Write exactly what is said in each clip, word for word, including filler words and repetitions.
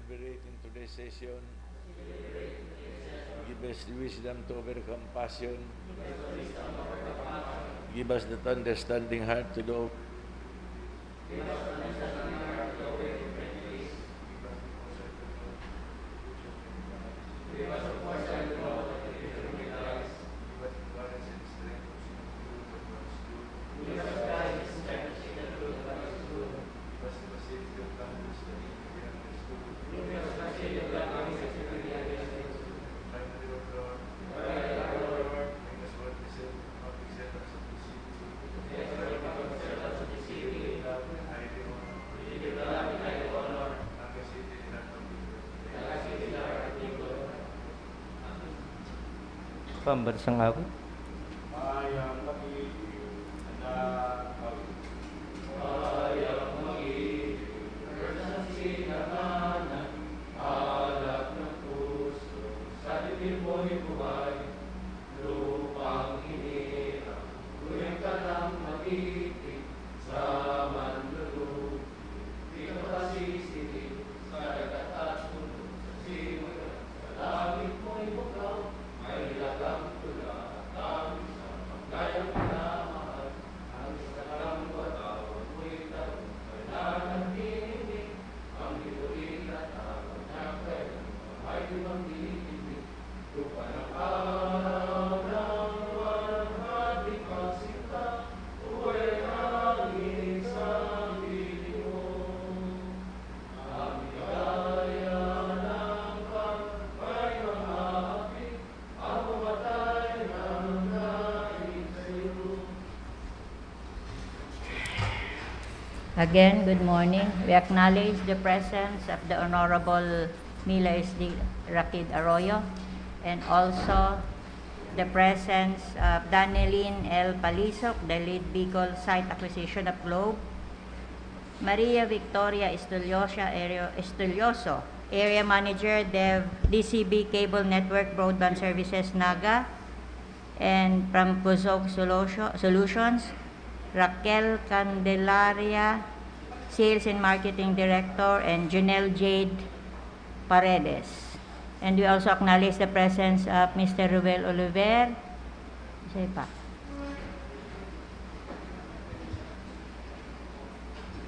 Celebrating today's session. Give us the wisdom to overcome passion. Give us the understanding heart to do. Pambansang awit. Again, good morning. We acknowledge the presence of the Honorable Mila S D Rakid Arroyo and also the presence of Danilyn L Palisok, the lead Bicol site acquisition of Globe, Maria Victoria Estudiosa, Area, Estudioso, Area Manager, Dev, D C B Cable Network Broadband Services, Naga, and from Kuzog Solution-, Solutions, Raquel Candelaria, Sales and Marketing Director, and Junel Jade Paredes. And we also acknowledge the presence of Mister Ruel Oliver. Sino pa?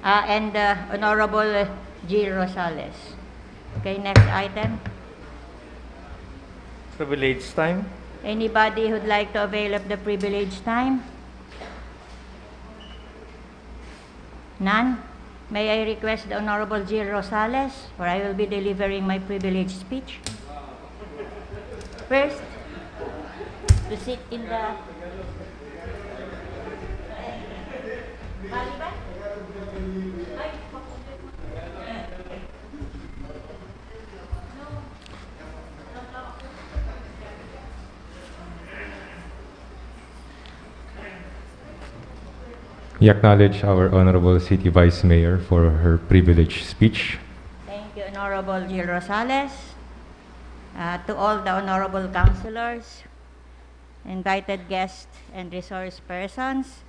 Ah, and, uh, Honorable Jill Rosales. Okay, next item. Privilege time. Anybody who'd like to avail of the privilege time? None? May I request the Honorable Jill Rosales, for I will be delivering my privilege speech. First, to sit in the Bali ba? Ay, We acknowledge our Honorable City Vice Mayor for her privileged speech. Thank you, Honorable Jill Rosales. Uh, to all the honorable councilors, invited guests, and resource persons,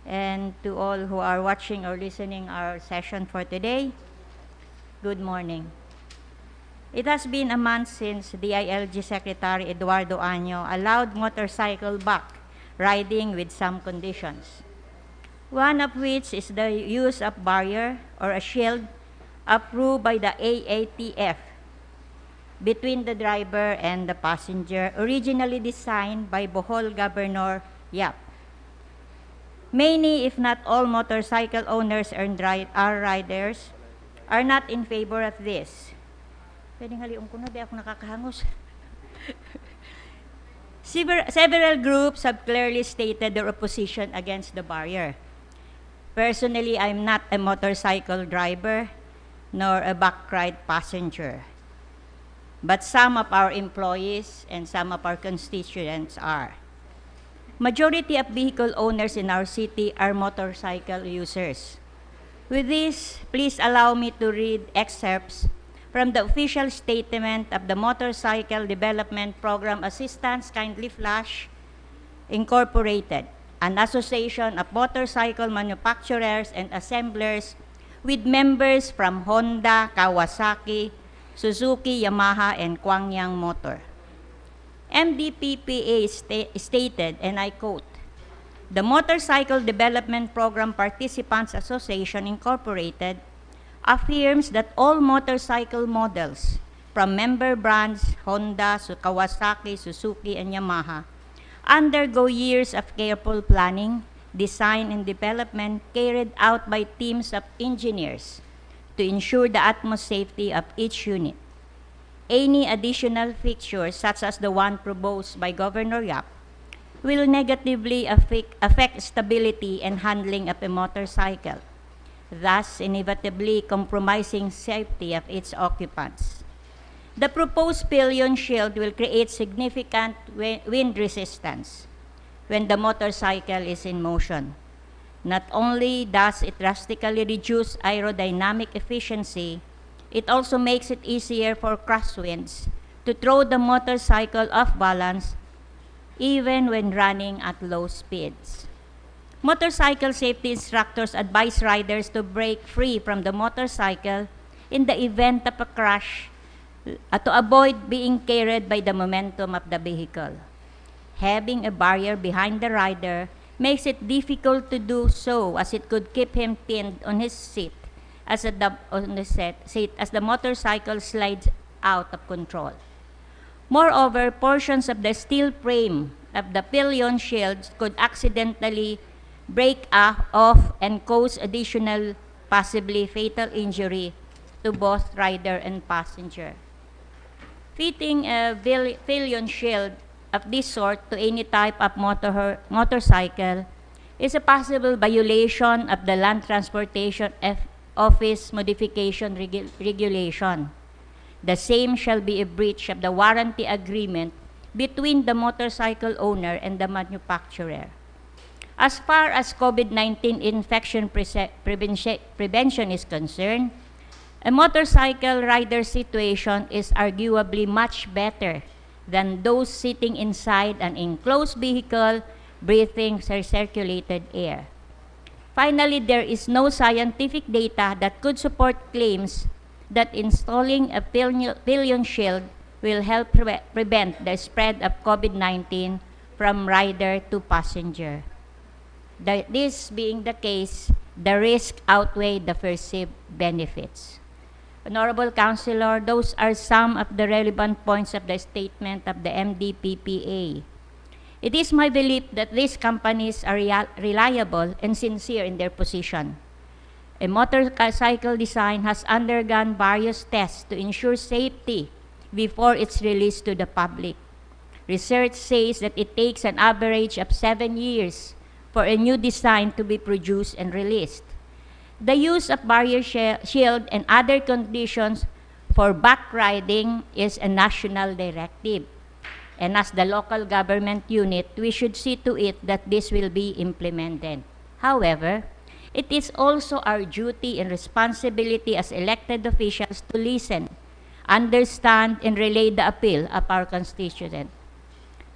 and to all who are watching or listening our session for today, good morning. It has been a month since D I L G Secretary Eduardo Año allowed motorcycle back riding with some conditions, one of which is the use of barrier or a shield approved by the A A T F between the driver and the passenger, originally designed by Bohol Governor Yap. Many, if not all, motorcycle owners and ri-, are riders are not in favor of this. Pwedeng halion ko na, di ako nakakahangos. Sever-, several groups have clearly stated their opposition against the barrier. Personally, I'm not a motorcycle driver nor a backride passenger. But some of our employees and some of our constituents are. Majority of vehicle owners in our city are motorcycle users. With this, please allow me to read excerpts from the official statement of the Motorcycle Development Program Assistance, Kindly Flash, Incorporated, an association of motorcycle manufacturers and assemblers with members from Honda, Kawasaki, Suzuki, Yamaha, and Kwangyang Motor. M D P P A sta-, stated, and I quote, "The Motorcycle Development Program Participants Association Incorporated affirms that all motorcycle models from member brands Honda, Su-, Kawasaki, Suzuki, and Yamaha undergo years of careful planning, design, and development carried out by teams of engineers to ensure the utmost safety of each unit. Any additional fixtures, such as the one proposed by Governor Yap, will negatively affect, affect stability and handling of a motorcycle, thus inevitably compromising safety of its occupants. The proposed pillion shield will create significant wi-, wind resistance when the motorcycle is in motion. Not only does it drastically reduce aerodynamic efficiency, it also makes it easier for crosswinds to throw the motorcycle off balance even when running at low speeds." Motorcycle safety instructors advise riders to break free from the motorcycle in the event of a crash, uh, to avoid being carried by the momentum of the vehicle. Having a barrier behind the rider makes it difficult to do so, as it could keep him pinned on his seat as a dub-, on the set, seat as the motorcycle slides out of control. Moreover, portions of the steel frame of the pillion shields could accidentally break a-, off and cause additional, possibly fatal injury to both rider and passenger. Fitting a vil-, pillion shield of this sort to any type of motor-, motorcycle is a possible violation of the Land Transportation F-, Office Modification Regu-, Regulation. The same shall be a breach of the warranty agreement between the motorcycle owner and the manufacturer. As far as COVID nineteen infection prese-, prevention, prevention is concerned, a motorcycle rider's situation is arguably much better than those sitting inside an enclosed vehicle breathing cir-, circulated air. Finally, there is no scientific data that could support claims that installing a pillion, pillion shield will help preve-, prevent the spread of COVID nineteen from rider to passenger. The, this being the case, the risk outweigh the perceived benefits. Honorable Councilor, those are some of the relevant points of the statement of the M D P P A. It is my belief that these companies are real-, reliable and sincere in their position. A motorcycle design has undergone various tests to ensure safety before it's released to the public. Research says that it takes an average of seven years for a new design to be produced and released. The use of barrier shi-, shield and other conditions for backriding is a national directive. And as the local government unit, we should see to it that this will be implemented. However, it is also our duty and responsibility as elected officials to listen, understand, and relay the appeal of our constituent.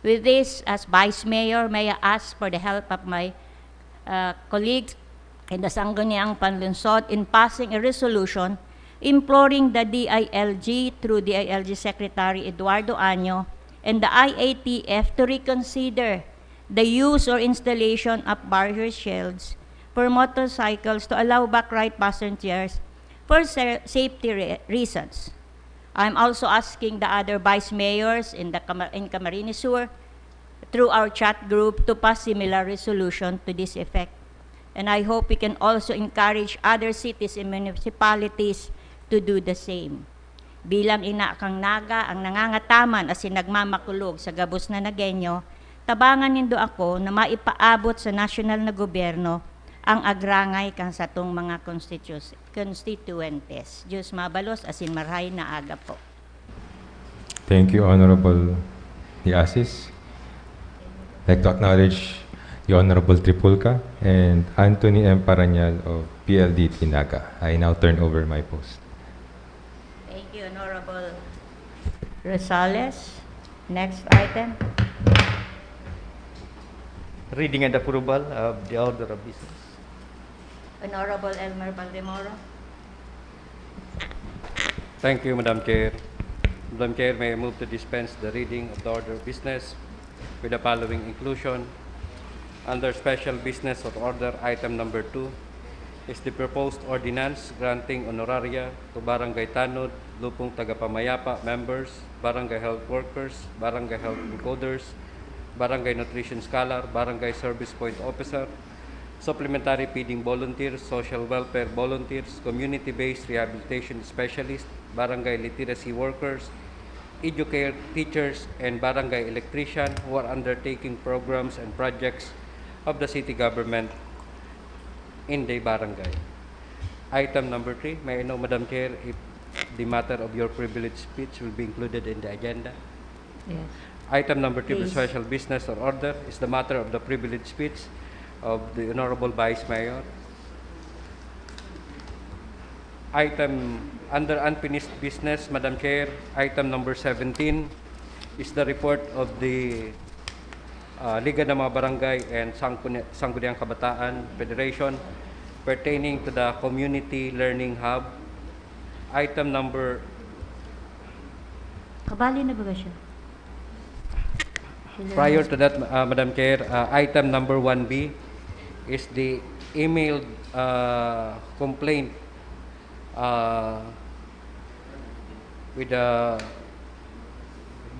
With this, as Vice Mayor, may I ask for the help of my, uh, colleagues in the Sangguniang Panlungsod in passing a resolution imploring the D I L G through D I L G Secretary Eduardo Año and the I A T F to reconsider the use or installation of barrier shields for motorcycles to allow backride passengers for sa-, safety re-, reasons. I'm also asking the other vice mayors in the Cama-, in Camarines Sur through our chat group to pass similar resolution to this effect. And I hope we can also encourage other cities and municipalities to do the same. Bilang ina kang Naga, ang nangangataman asin nagmamakulog sa gabos na Nagueño, tabangan nindo ako na maipaabot sa nasyonal na gobyerno ang agrangay kan satong mga konstitus-, konstituyentes. Diyos mabalos asin marahay na aga po. Thank you, Honorable De Asis. I'd like to acknowledge the Honorable Tripulca and Anthony M. Paranyal of P L D T Naga. I now turn over my post. Thank you, Honorable Rosales. Next item. Reading and approval of the order of business. Honorable Elmer Baldemoro. Thank you, Madam Chair. Madam Chair, may I move to dispense the reading of the order of business with the following inclusion. Under special business of order, item number two is the proposed ordinance granting honoraria to Barangay Tanod, Lupong Tagapamayapa members, barangay health workers, barangay health encoders, barangay nutrition scholar, barangay service point officer, supplementary feeding volunteers, social welfare volunteers, community-based rehabilitation specialists, barangay literacy workers, educare teachers, and barangay electrician who are undertaking programs and projects of the city government in the barangay. Item number three, may I know, Madam Chair, if the matter of your privilege speech will be included in the agenda? Yes. Item number two, the Please. Special business or order is the matter of the privilege speech of the Honorable Vice Mayor. Item under unfinished business, Madam Chair, item number seventeen is the report of the uh, Liga ng mga Barangay and Sangkuni- Sangguniang Kabataan Federation pertaining to the Community Learning Hub. Item number Kabali na ba siya? Prior to that, uh, Madam Chair, uh, item number one B is the emailed uh, complaint uh, with the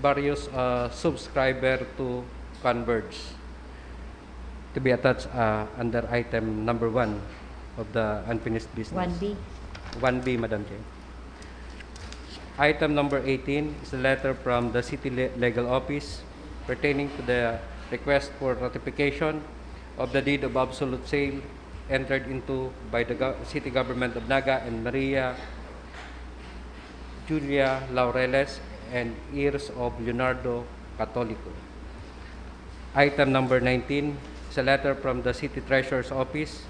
various uh, subscriber to Converge to be attached uh, under item number one of the unfinished business. One B. One B, Madam Chair. Item number eighteen is a letter from the City Le- Legal Office pertaining to the request for ratification of the deed of absolute sale entered into by the go- City Government of Naga and Maria Julia Laureles and heirs of Leonardo Catolico. Item number nineteen is a letter from the City Treasurer's Office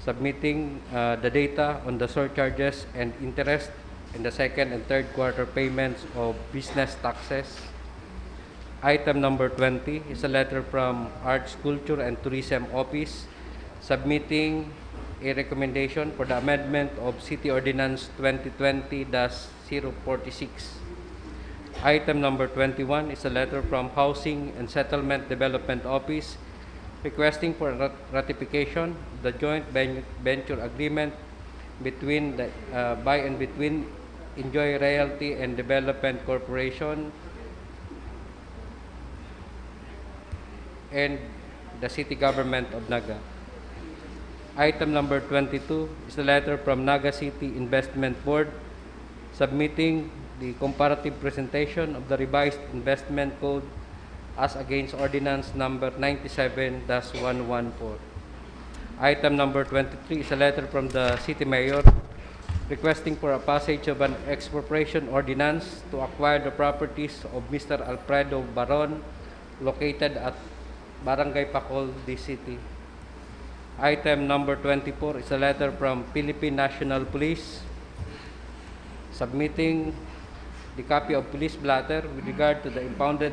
submitting uh, the data on the surcharges and interest in the second and third quarter payments of business taxes. Item number twenty is a letter from Arts, Culture, and Tourism Office submitting a recommendation for the amendment of City Ordinance twenty twenty dash zero forty-six. Item number twenty-one is a letter from Housing and Settlement Development Office requesting for rat- ratification of the joint ven- venture agreement between the uh, by and between Enjoy Realty and Development Corporation and the City Government of Naga. Item number twenty-two is a letter from Naga City Investment Board submitting the comparative presentation of the revised investment code as against ordinance number ninety-seven dash one one four. Item number twenty-three is a letter from the City Mayor requesting for a passage of an expropriation ordinance to acquire the properties of Mister Alfredo Baron located at Barangay Pacol, D C T. Item number twenty-four is a letter from Philippine National Police submitting the copy of police blotter with regard to the impounded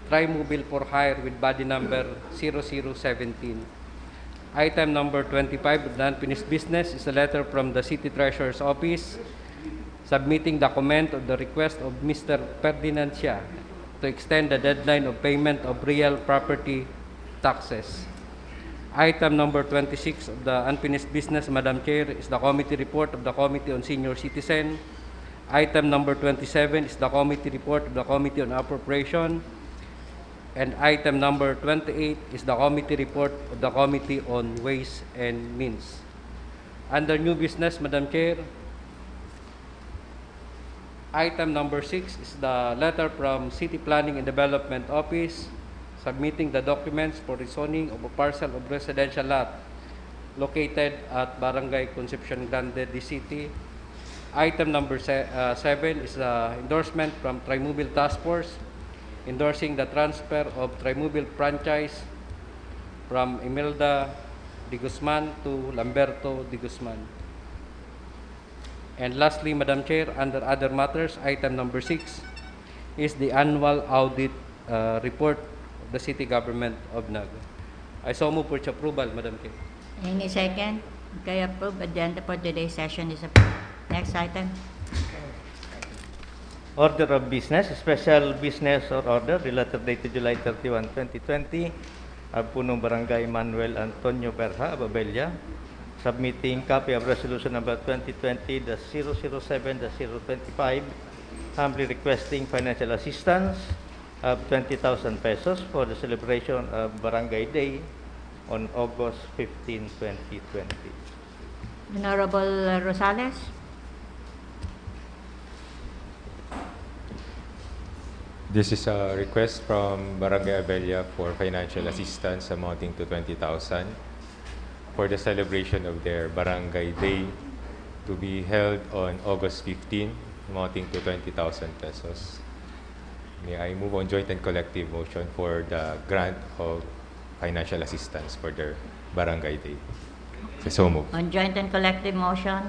trimobile for hire with body number zero zero seventeen. Item number twenty-five of the unfinished business is a letter from the City Treasurer's Office submitting document of the request of Mister Ferdinand Siya to extend the deadline of payment of real property taxes. Item number twenty-six of the unfinished business, Madam Chair, is the committee report of the Committee on Senior Citizen. Item number twenty-seven is the committee report of the Committee on Appropriation. And item number twenty-eight is the committee report of the Committee on Ways and Means. Under new business, Madam Chair, item number six is the letter from City Planning and Development Office submitting the documents for rezoning of a parcel of residential lot located at Barangay Concepcion Grande, D C T. Item number se- uh, seven is the endorsement from Trimobile Task Force endorsing the transfer of Trimobile franchise from Imelda de Guzman to Lamberto de Guzman. And lastly, Madam Chair, under other matters, item number six is the annual audit uh, report of the City Government of Naga. I so move for its approval, Madam Chair. Any second? Okay, approved. Agenda for today's session is approved. Next item. Order of business, special business or order, the letter dated July thirty-one, twenty twenty, of Punong Barangay Manuel Antonio Berha of Abella, submitting copy of resolution number twenty twenty dash zero zero seven dash zero twenty-five, humbly requesting financial assistance of twenty thousand pesos for the celebration of Barangay Day on August fifteen, twenty twenty. Honorable Rosales? This is a request from Barangay Abella for financial assistance amounting to twenty thousand for the celebration of their Barangay Day to be held on August fifteen, amounting to twenty thousand pesos. May I move on joint and collective motion for the grant of financial assistance for their Barangay Day? So, so move. On joint and collective motion,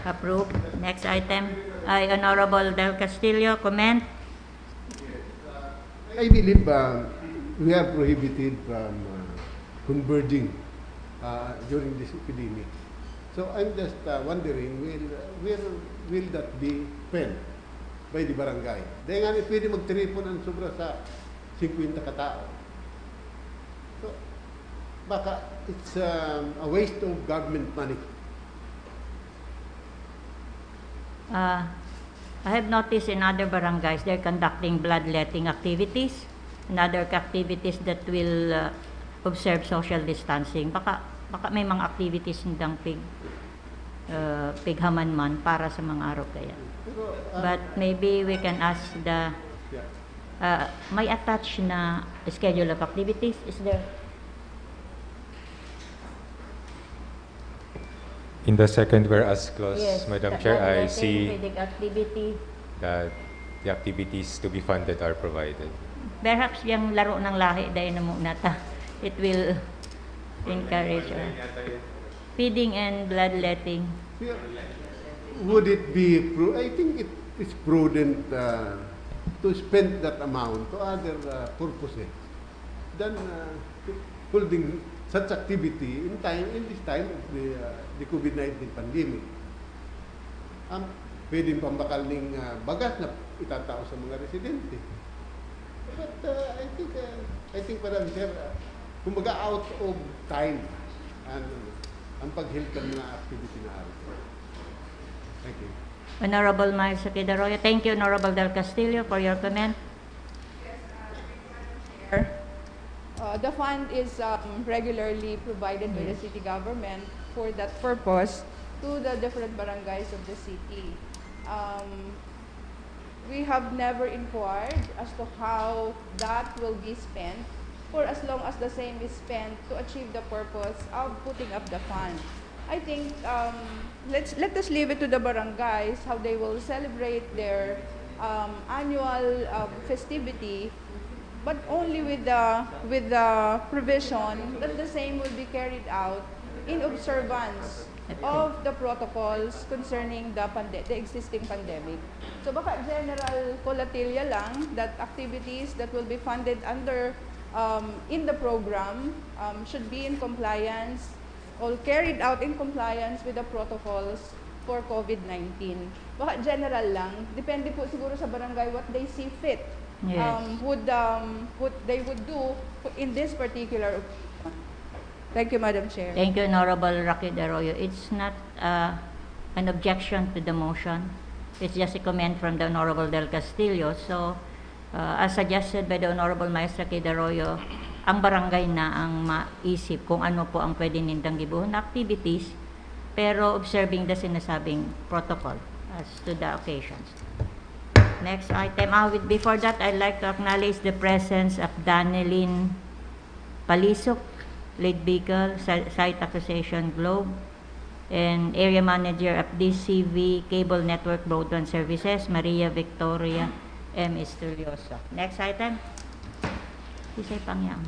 approve. Next item, ay Honorable Del Castillo, comment? I believe uh, we are prohibited from uh, converging uh, during this epidemic. So I'm just uh, wondering, will, will, will that be felt by the barangay? Dahil nga pwede magtiripon ang sobra sa fifty katao. So, baka it's um, a waste of government money. Uh, I have noticed in other barangays, they're conducting bloodletting activities and other activities that will uh, observe social distancing. Baka, baka may mga activities nindang pig, uh, pighaman man para sa mga arog kaya. Pero, uh, But maybe we can ask the, yeah. uh, may attached na schedule of activities, is there? In the second whereas clause, Yes, Madam that- Chair, that I letting see feeding activity. that the activities to be funded are provided. Perhaps yung laro ng lahi, dahil na muna ta. It will encourage uh, feeding and bloodletting. Yeah. Would it be, pru- I think it is prudent uh, to spend that amount to other uh, purposes than uh, holding such activity in time in this time of the, uh, the COVID nineteen pandemic. Ang pwedeng pambakal ning uh, bagas na itatao sa mga residente. But uh, I think uh, I think Madam Chair, uh, kumbaga out of time ang ang pag-held ng mga activity na araw. Thank you. Honorable Myles Roque Arroyo. Thank you, Honorable Del Castillo, for your comment. Uh, the fund is um, regularly provided by the city government for that purpose to the different barangays of the city. Um, we have never inquired as to how that will be spent for as long as the same is spent to achieve the purpose of putting up the fund. I think um, let's let us leave it to the barangays how they will celebrate their um, annual um, festivity, but only with the with the provision that the same will be carried out in observance of the protocols concerning the pande- the existing pandemic. So baka general collatilla lang that activities that will be funded under um, in the program um, should be in compliance or carried out in compliance with the protocols for COVID nineteen. Baka general lang, depende po siguro sa barangay what they see fit Yes. um, would um, what they would do in this particular occasion. Thank you, Madam Chair. Thank you, Honorable Roque Arroyo. It's not uh, an objection to the motion. It's just a comment from the Honorable Del Castillo. So, uh, as suggested by the Honorable Myles Roque Arroyo, ang barangay na ang maisip kung ano po ang pwede nindang gibohon na activities, pero observing the sinasabing protocol as to the occasions. Next item. Ah, with, before that, I'd like to acknowledge the presence of Danilyn Palisok, Lead Vehicle, Sa- Site Acquisition Globe, and Area Manager of D C V Cable Network Broadband Services, Maria Victoria M. Esturioso. Next item. Isay pang yan.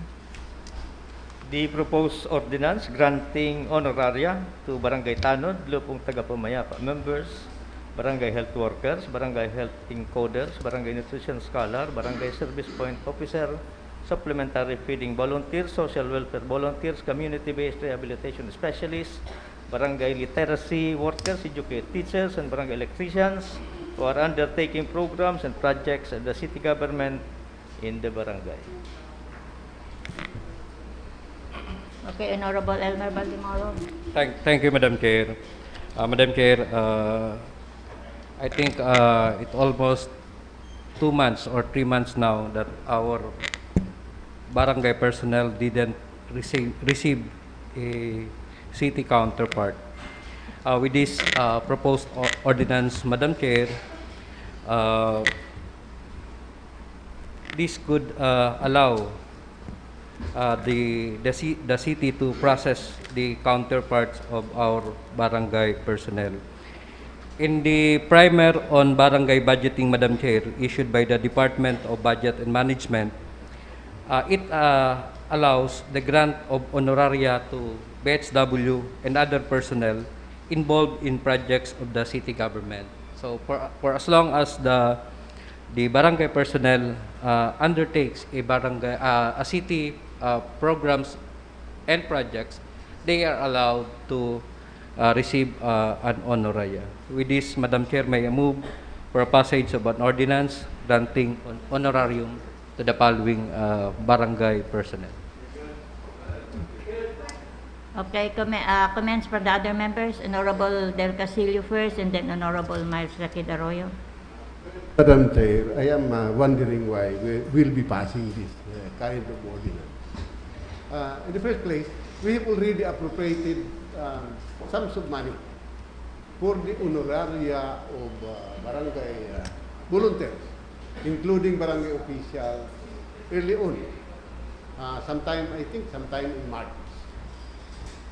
The proposed ordinance granting honoraria to Barangay Tanod, Lupong Tagapamayapa members, Barangay Health Workers, Barangay Health Encoders, Barangay Nutrition Scholar, Barangay Service Point Officer, Supplementary Feeding Volunteers, Social Welfare Volunteers, Community-Based Rehabilitation Specialists, Barangay Literacy Workers, Educate Teachers, and Barangay Electricians, who are undertaking programs and projects of the city government in the barangay. Okay, Honorable Elmer Baldemoro. Thank, thank you, Madam Chair. Uh, Madam Chair, uh, I think uh, it almost two months or three months now that our barangay personnel didn't receive, receive a city counterpart. Uh, with this uh, proposed o- ordinance, Madam Chair, uh, this could uh, allow uh, the, the, ci- the city to process the counterparts of our barangay personnel. In the primer on barangay budgeting, Madam Chair, issued by the Department of Budget and Management, uh, it uh, allows the grant of honoraria to B H W and other personnel involved in projects of the city government. So for, for as long as the the barangay personnel uh, undertakes a barangay uh, a city uh, programs and projects, they are allowed to uh, receive uh, an honoraria. With this, Madam Chair, may I move for a passage of an ordinance granting hon- honorarium to the following uh, barangay personnel. Okay, com- uh, comments from the other members. Honorable Del Castillo first, and then Honorable Miles Raquid Arroyo. Madam Chair, I am uh, wondering why we will be passing this uh, kind of ordinance. Uh, in the first place, we have already appropriated um, sums of money for the honoraria of uh, barangay uh, volunteers, including barangay officials, early on. Uh, sometime, I think, sometime in March.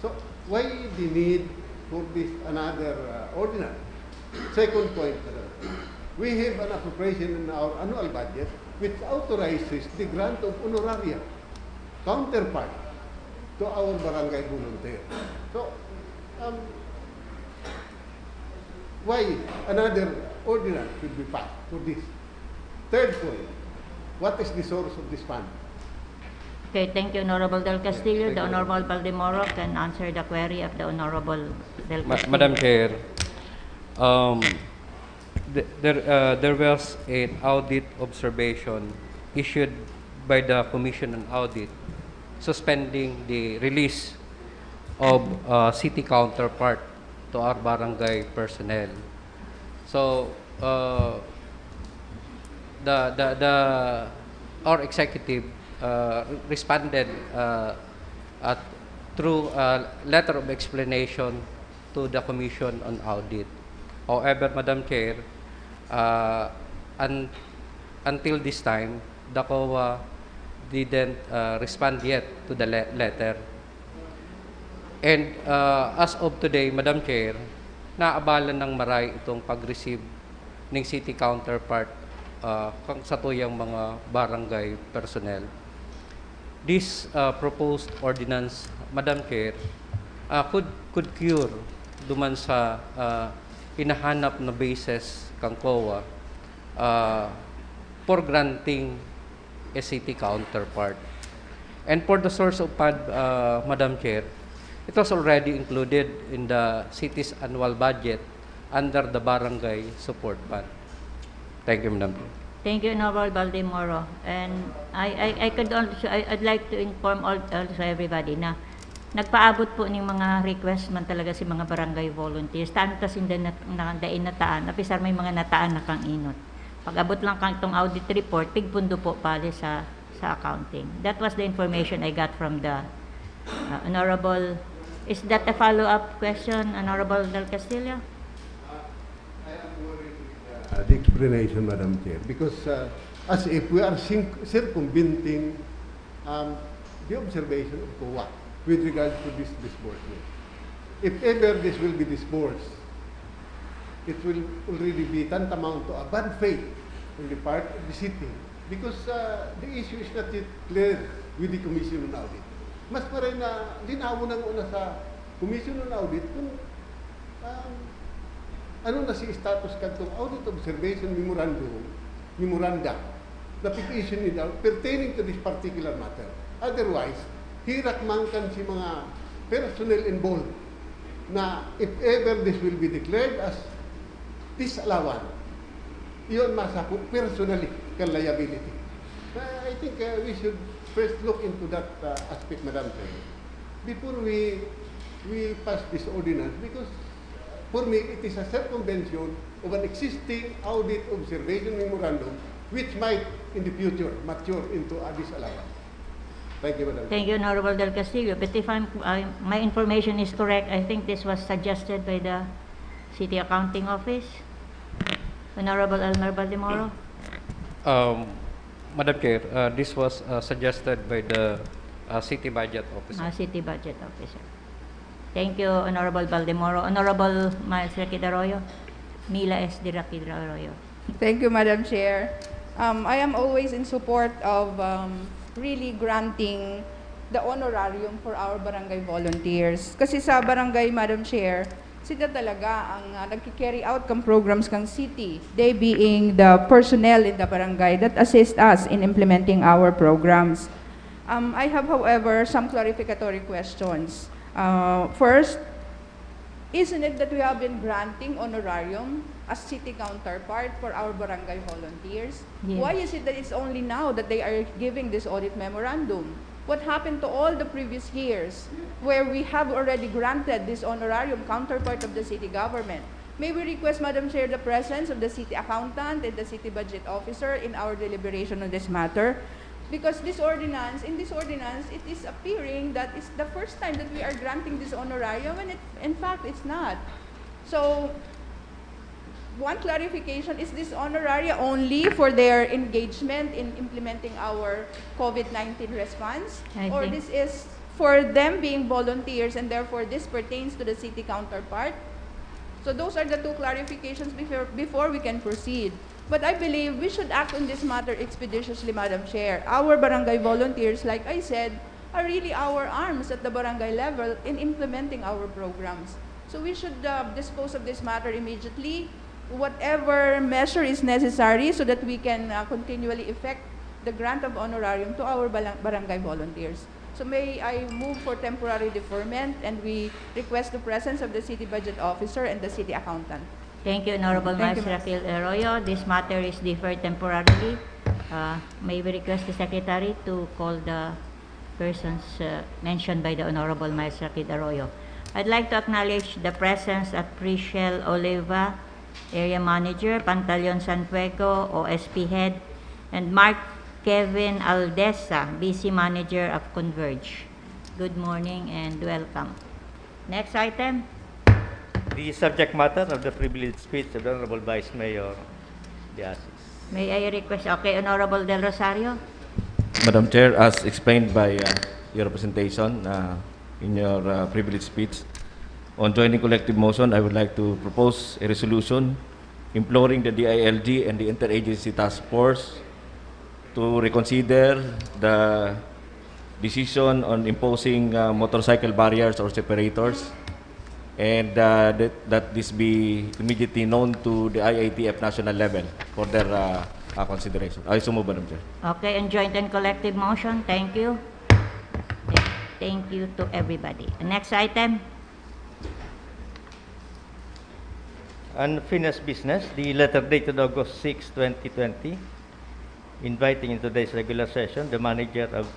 So, why the need for this another uh, ordinance? Second point, Madam, we have an appropriation in our annual budget which authorizes the grant of honoraria counterpart to our barangay volunteer. So, um, why another ordinance should be passed for this? Third point, what is the source of this fund? Okay, thank you, Honorable Del Castillo. The Honorable Baldemoro can answer the query of the Honorable Del Ma- Castillo. Madam Chair, um, th- there, uh, there was an audit observation issued by the Commission on Audit suspending the release of uh, city counterpart to our barangay personnel. So, uh, the, the, the, our executive uh, responded uh, at, through a letter of explanation to the Commission on Audit. However, Madam Chair, uh, un- until this time, the COA didn't uh, respond yet to the le- letter. And uh, as of today, Madam Chair, naabalan ng maray itong pag-receive ng city counterpart uh, kang satuyang mga barangay personnel. This uh, proposed ordinance, Madam Chair, uh, could could cure duman sa uh, hinahanap na basis kang COA uh, for granting a city counterpart. And for the source of fund, uh, Madam Chair, it was already included in the city's annual budget under the Barangay Support Fund. Thank you, Madam Chair. Thank you, Honorable Baldemoro. And I, I, I could also, I, I'd like to inform all, also everybody na nagpaabot po ning mga request man talaga si mga barangay volunteers. Taan ta sinda na, na, dai nataan, apisar may mga nataan na kang inot. Pag-abot lang kang itong audit report, pigpundo po pali sa, sa accounting. That was the information I got from the uh, Honorable. Is that a follow-up question, Honorable Del Castillo? Uh, the explanation, Madam Chair, because uh, as if we are cin- circumventing um, the observation of COA with regard to this disbursement. If ever this will be disbursed, it will already be tantamount to a bad faith on the part of the city because uh, the issue is not yet clear with the Commission on Audit. Mas maray na linawon na muna sa Commission on Audit kung um, ano na si status kadtong audit observation memorandum, memoranda na pig-issue nila pertaining to this particular matter. Otherwise, hirak man kan si mga personnel involved na if ever this will be declared as disallowance, Iyon masako personally kan liability. Uh, I think uh, we should first look into that uh, aspect, Madam Chair, before we we pass this ordinance, because for me it is a circumvention of an existing audit observation memorandum which might in the future mature into a disallowance. Thank you, Madam. Thank you, Honorable Del Castillo. But if I'm, I, my information is correct, I think this was suggested by the City Accounting Office. Honorable Elmer Baldemoro? Um, Madam Chair, uh, this was uh, suggested by the uh, City Budget Officer. Ah, City Budget Officer. Thank you, Honorable Baldemoro. Honorable Miles Raquid Arroyo? Mila S. de Raquid Arroyo. Thank you, Madam Chair. Um, I am always in support of um, really granting the honorarium for our barangay volunteers. Kasi sa barangay, Madam Chair, sila talaga ang uh, nagki-carry out kang programs kang city, they being the personnel in the barangay that assist us in implementing our programs. Um, I have, however, some clarificatory questions. Uh, first, isn't it that we have been granting honorarium as city counterpart for our barangay volunteers? Yes. Why is it that it's only now that they are giving this audit memorandum? What happened to all the previous years where we have already granted this honorarium counterpart of the city government? May we request, Madam Chair, the presence of the city accountant and the city budget officer in our deliberation on this matter? Because this ordinance, in this ordinance, it is appearing that it's the first time that we are granting this honorarium, and it, in fact, it's not. So, one clarification, is this honoraria only for their engagement in implementing our COVID nineteen response? I Or think- this is for them being volunteers and therefore this pertains to the city counterpart? So those are the two clarifications before, before we can proceed. But I believe we should act on this matter expeditiously, Madam Chair. Our barangay volunteers, like I said, are really our arms at the barangay level in implementing our programs. So we should uh, dispose of this matter immediately, whatever measure is necessary so that we can uh, continually effect the grant of honorarium to our balang- barangay volunteers. So may I move for temporary deferment, and we request the presence of the city budget officer and the city accountant. Thank you, Honorable Thank Miles you, ma'am. Raquid Arroyo. This matter is deferred temporarily. Uh, may we request the Secretary to call the persons uh, mentioned by the Honorable Miles Raquid Arroyo. I'd like to acknowledge the presence at Prichel Oliva, Area Manager, Pantaleon Sanfuego, O S P Head, and Mark Kevin Aldesa, B C Manager of Converge. Good morning and welcome. Next item. The subject matter of the privilege speech of the Honorable Vice Mayor Diasis. May I request? Okay, Honorable Del Rosario. Madam Chair, as explained by uh, your representation uh, in your uh, privilege speech, on joining collective motion, I would like to propose a resolution imploring the D I L G and the Interagency Task Force to reconsider the decision on imposing uh, motorcycle barriers or separators, and uh, that, that this be immediately known to the I I T F national level for their uh, uh, consideration. I so move, Madam Chair. Okay, and joint and collective motion. Thank you. Thank you to everybody. Next item. Unfinished business, the letter dated August six, twenty twenty, inviting in today's regular session the manager of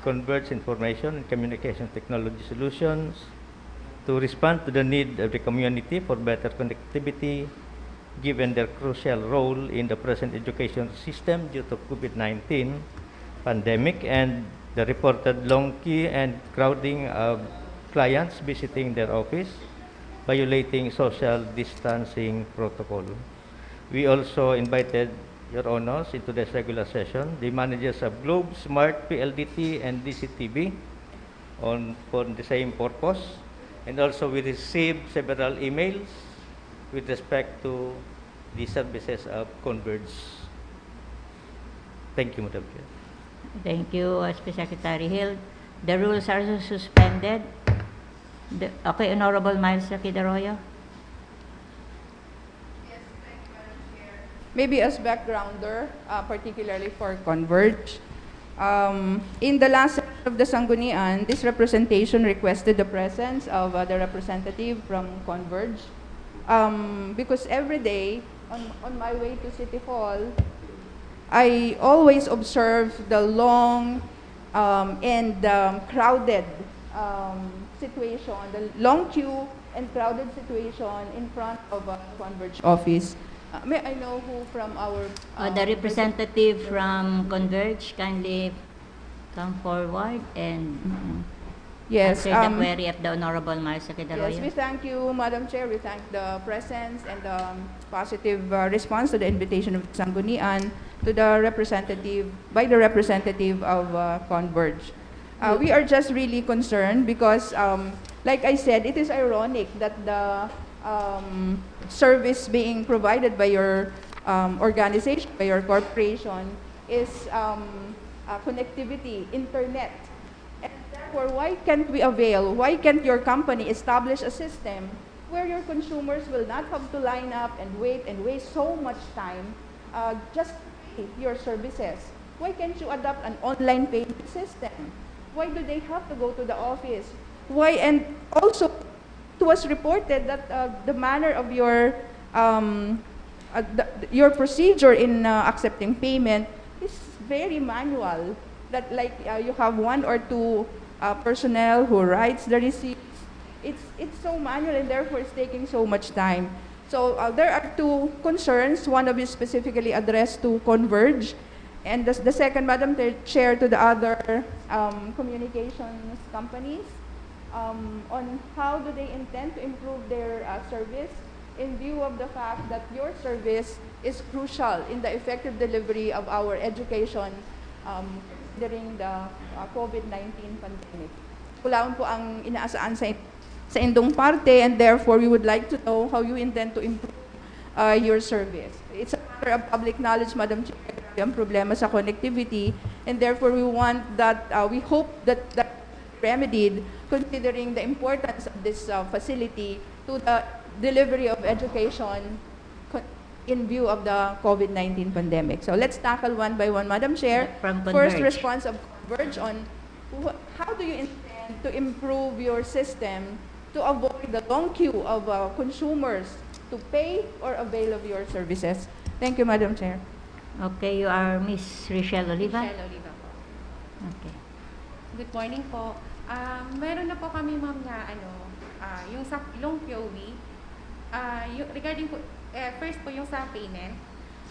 Converge Information and Communication Technology Solutions to respond to the need of the community for better connectivity given their crucial role in the present education system due to COVID nineteen pandemic and the reported long queue and crowding of clients visiting their office, violating social distancing protocol. We also invited, Your Honors, in today's regular session, the managers of Globe, Smart, P L D T, and D C T V on, for the same purpose. And also, we received several emails with respect to the services of Converge. Thank you, Madam Chair. Thank you, S P Secretary Hill. The rules are suspended. The, okay, Honorable Miles Raquid Arroyo. Maybe as backgrounder, uh, particularly for Converge, um, in the last session of the Sanggunian, this representation requested the presence of uh, the representative from Converge, um, because every day On, on my way to City Hall, I always observe the long, um, and, um, crowded, um, situation, the long queue and crowded situation in front of, uh, Converge office. Uh, may I know who from our, Uh, uh, the representative from Converge, kindly come forward and Yes, answer the um, query of the Honorable Marcia Yes, Quedaroyo. We thank you, Madam Chair. We thank the presence and the, um, positive, uh, response to the invitation of the Sanggunian to the representative, by the representative of, uh, Converge. Uh, we are just really concerned because, um, like I said, it is ironic that the, um, service being provided by your, um, organization, by your corporation, is, um, uh, connectivity, internet. And therefore, why can't we avail, why can't your company establish a system where your consumers will not have to line up and wait and waste so much time, uh, just to pay your services? Why can't you adopt an online payment system? Why do they have to go to the office? Why? And also, it was reported that, uh, the manner of your, um, uh, the, your procedure in, uh, accepting payment is very manual. That, like, uh, you have one or two, uh, personnel who writes the receipts. It's it's so manual and therefore it's taking so much time. So, uh, there are two concerns. One of you specifically addressed to Converge, and the, the second, Madam Chair, to the other, um, communications companies, um, on how do they intend to improve their, uh, service in view of the fact that your service is crucial in the effective delivery of our education, um, during the, uh, COVID nineteen pandemic. Kulang po ang inaasahan sa, sa indong parte, and therefore we would like to know how you intend to improve, uh, your service. It's a matter of public knowledge, Madam Chair, ang problema sa connectivity, and therefore we want that, uh, we hope that that remedied, considering the importance of this, uh, facility to the delivery of education co- in view of the COVID nineteen pandemic. So let's tackle one by one, Madam Chair. From First Converge. Response of Converge on wh- how do you intend to improve your system to avoid the long queue of, uh, consumers to pay or avail of your services? Thank you, Madam Chair. Okay, you are Miss Richelle Oliva? Michelle Oliva po. Okay. Good morning po. Ah, meron na po kami, ma'am, na ano, ah, yung sa long queuing, ah, yung, regarding po, eh, first po yung sa payment.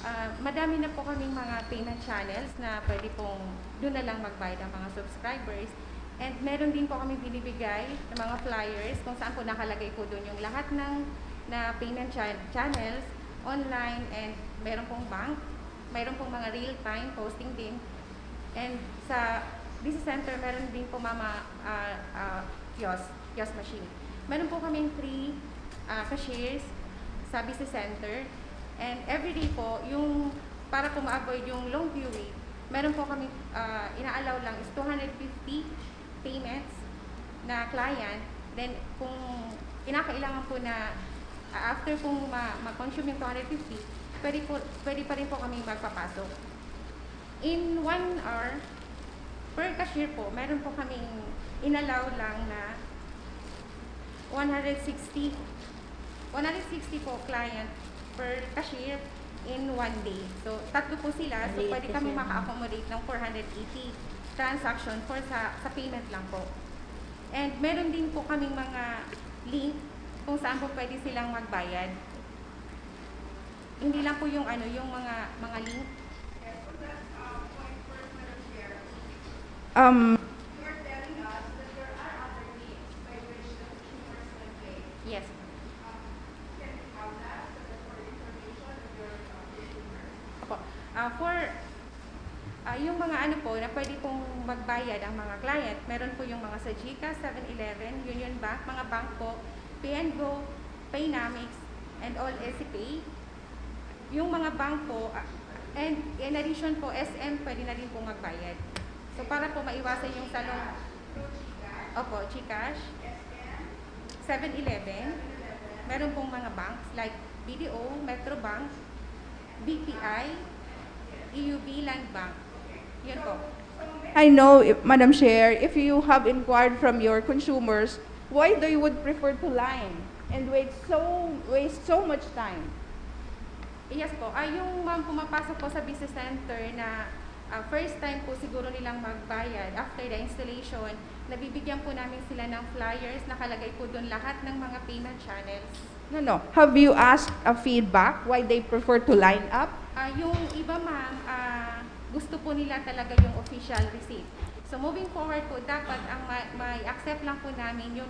Ah, madami na po kaming mga payment channels na pwede pong doon na lang magbayad ang mga subscribers. And meron din po kami binibigay ng mga flyers kung saan po nakalagay po doon yung lahat ng na payment chan- channels, online, and meron pong bank, meron pong mga real-time posting din. And sa Business Center, meron din po, ma'am, ah, ah, kiosk, kiosk machine. Meron po kaming three, ah, cashiers sa Business Center. And everyday po, yung para po ma-avoid yung long queuing, meron po kami, ah, ina-allow lang is two hundred fifty payments na client. Then, kung kinakailangan po na, ah, after pong ma- ma-consume yung two hundred fifty, pwede, po, pwede pa rin po kami magpapasok. In one hour, per cashier po, meron po kaming inallow lang na one hundred sixty, one hundred sixty po client per cashier in one day. So, tatlo po sila. So, Maliit pwede kasi kami yun. Maka-accommodate ng four hundred eighty transaction for sa, sa payment lang po. And meron din po kaming mga link kung saan po pwede silang magbayad. Hindi lang po yung ano, yung mga mga link. Um, Yes. Opo. Ah, for ah, yung mga ano po na pwede pong magbayad ang mga client, meron po yung mga sa GCash, seven eleven, Union Bank, mga bank po, Pay and Go, Paynamics, and all EziPay. Yung mga bank po, ah, and in addition po, S M, pwede na din pong magbayad. So, para po maiwasan yung sa long... Opo, GCash, seven eleven, meron pong mga banks like B D O, Metrobank, B P I, E U B, Land Bank. Yun po. I know, if- Madam Chair, if you have inquired from your consumers, why they would prefer to line and wait so waste so much time? Yes po. Ah, yung mga pumapasok po sa business center na, ah, first time po siguro nilang magbayad after the installation, nabibigyan po namin sila ng flyers, nakalagay po doon lahat ng mga payment channels. No, no. Have you asked a feedback why they prefer to line up? Ah, yung iba, ma'am, ah, gusto po nila talaga yung official receipt. So moving forward po, dapat ang ma- may accept lang po namin yung,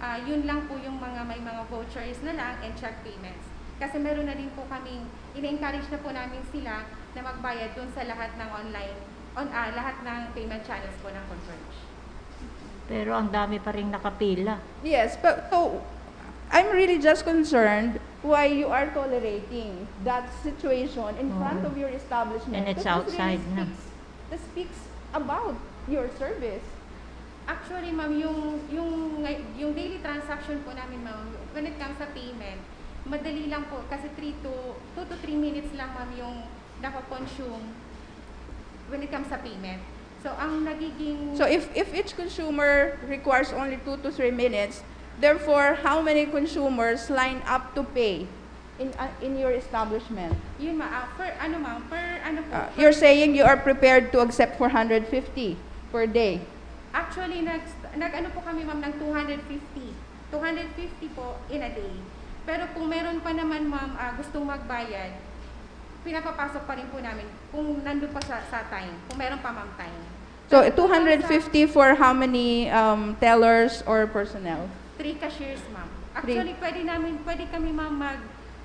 ah, yun lang po yung mga may mga vouchers na lang and check payments. Kasi meron na din po kaming, ina-encourage na po namin sila na magbayad dun sa lahat ng online, on, ah, lahat ng payment channels po ng Converge. Pero ang dami pa rin nakapila. Yes, but so I'm really just concerned why you are tolerating that situation in front Oo. of your establishment. And it's That this really outside na. speaks, that speaks about your service. Actually, ma'am, yung, yung, yung daily transaction po namin, ma'am, when it comes sa payment, madali lang po kasi three to, two to three minutes lang, ma'am, yung nako-consume when it comes sa payment. So, ang nagiging... So if if each consumer requires only two to three minutes, therefore how many consumers line up to pay in uh, in your establishment? Yun, ma, ah, per, ano, ma'am, per, ano po, Uh, per- you're saying you are prepared to accept four hundred fifty per day. Actually, nag, nag ano po kami, ma'am, ng two hundred fifty. Two hundred fifty po in a day. Pero kung meron pa naman, ma'am, ah, gustong magbayad, pinapapasok pa rin po namin kung nandun pa sa, sa time, kung meron pa, ma'am, time. So Pero kung two hundred fifty for how many um, tellers or personnel? Three cashiers, ma'am. Three. Actually, pwede namin, pwede kami, ma'am, mag,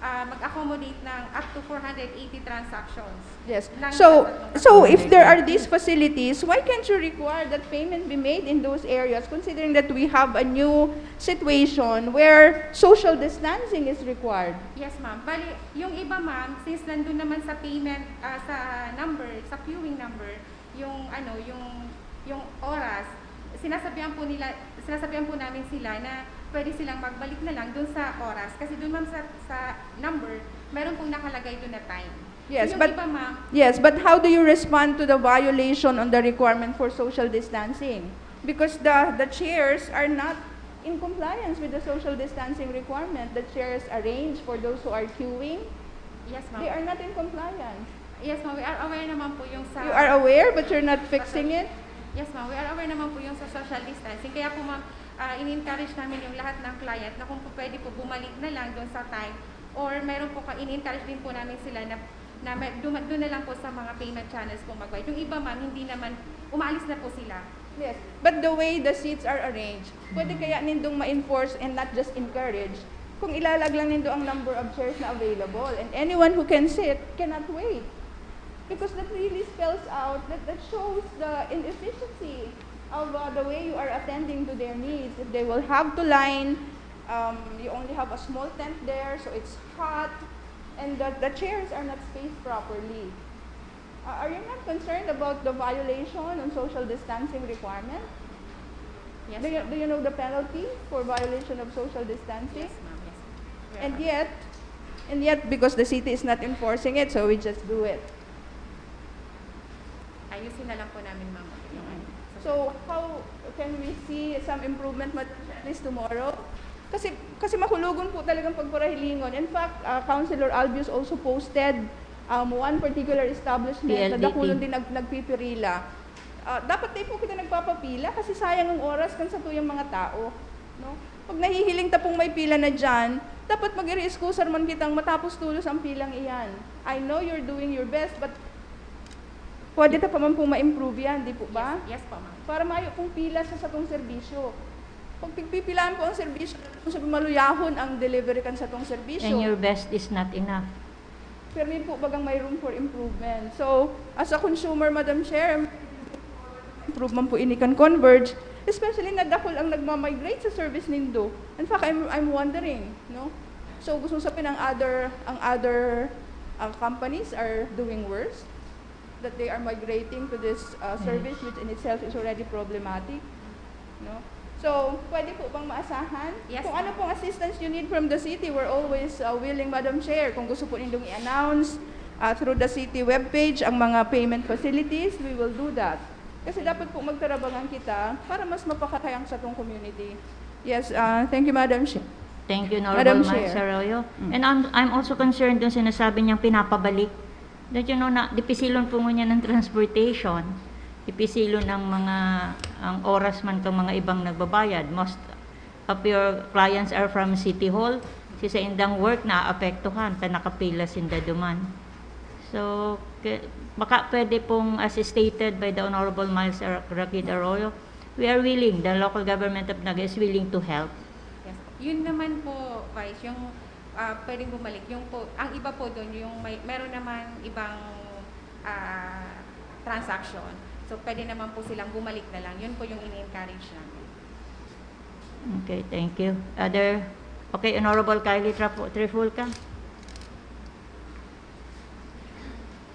ah, mag-accommodate ng up to four hundred eighty transactions. Yes. Ng So tatlong so if there are cashiers. These facilities, why can't you require that payment be made in those areas, considering that we have a new situation where social distancing is required? Yes, ma'am. Bali, yung iba, ma'am, since nandun naman sa payment, ah, sa number, sa queuing number, yung ano, yung yung oras, sinasabihan po nila, sinasabihan po namin sila na pwede silang magbalik na lang dun sa oras kasi dun, ma'am, sa, sa number, meron pong nakalagay dun na time. Yes, Yung but iba, ma'am, Yes, but how do you respond to the violation on the requirement for social distancing? Because the the chairs are not in compliance with the social distancing requirement. The chairs arranged for those who are queuing, yes, ma'am. They are not in compliance. Yes, ma'am. We are aware naman po yung sa... You are aware but you're not fixing it? Yes, ma'am. We are aware naman po yung sa social distancing. Kaya po, ma'am, ah, ini-encourage namin yung lahat ng client na kung po pwede po bumalik na lang doon sa time or meron po ka, ini-encourage din po namin sila na, na may, duma- doon na lang po sa mga payment channels po magbayad. Yung iba, ma'am, hindi naman, umaalis na po sila. Yes, but the way the seats are arranged, pwede kaya nindong ma-enforce and not just encourage kung ilalag lang nindo ang number of chairs na available, and anyone who can sit cannot wait. Because that really spells out, that, that shows the inefficiency of uh, the way you are attending to their needs. If they will have to line, um, you only have a small tent there, so it's hot, and the, the chairs are not spaced properly. Uh, are you not concerned about the violation on social distancing requirement? Yes, Do you, ma'am. Do you know the penalty for violation of social distancing? Yes, ma'am. Yes, ma'am. We are And aware. Yet, and yet, because the city is not enforcing it, so we just do it. Ayusin na lang po namin, ma'am. Yung ano. So, how can we see some improvement, Madam Chair, at least tomorrow? Kasi, kasi makulogon po talagang pagparahilingon. In fact, uh, Councilor Albius also posted um, one particular establishment na P L D T. dakulon din nag, nagpipirila. Ah, dapat di po kita nagpapapila kasi sayang ang oras kan satuyang mga tao, no? Pag nahihiling ta pong may pila na diyan, dapat mag-iri-excusar man kitang matapos tulos ang pilang iyan. I know you're doing your best, but pwede ta pa man pong ma-improve yan, di po ba? Yes, yes po, ma'am. Para mayo pong pila sa satong serbisyo. Pag pigpipilaan po ang serbisyo, kung sabi maluyahon ang delivery kan satong serbisyo. And your best is not enough. Pero may po bagang may room for improvement. So, as a consumer, Madam Chair, improvement po ini kan Converge, especially na dakul ang nagmamigrate sa service nindo. In fact, I'm, I'm wondering, no? So, gusto sabihin ang other, ang other uh, companies are doing worse, that they are migrating to this uh, service, which in itself is already problematic, no? So, pwede po bang maasahan? Yes, Kung ma'am. Ano pong assistance you need from the city, we're always uh, willing, Madam Chair. Kung gusto po nindong i-announce uh, through the city webpage ang mga payment facilities, we will do that. Kasi dapat po magtarabangan kita para mas mapakakayang sa tong community. Yes, uh, thank you, Madam Chair. Thank you, Madam Honorable Miles Chair. Arroyo. And I'm, I'm also concerned dun sinasabi niyang pinapabalik. Don't you know na dipisilon po ngunyan ng transportation? Dipisilon ang mga, ang oras man kang mga ibang nagbabayad. Most of your clients are from City Hall. Si saindang work naapektuhan, ta nakapila sinda duman. So, ke- baka pwede pong, as stated by the Honorable Miles Ar- Racquid Arroyo, we are willing, the local government of Naga is willing to help. Yes. Yun naman po, Vice, yung ah, pwedeng bumalik. Yung po, ang iba po doon, yung may, meron naman ibang ah, transaction. So, pwede naman po silang bumalik na lang. Yun po yung ini-encourage namin. Okay, thank you. Other, okay, Honorable Kylie Trafu- Trifulca.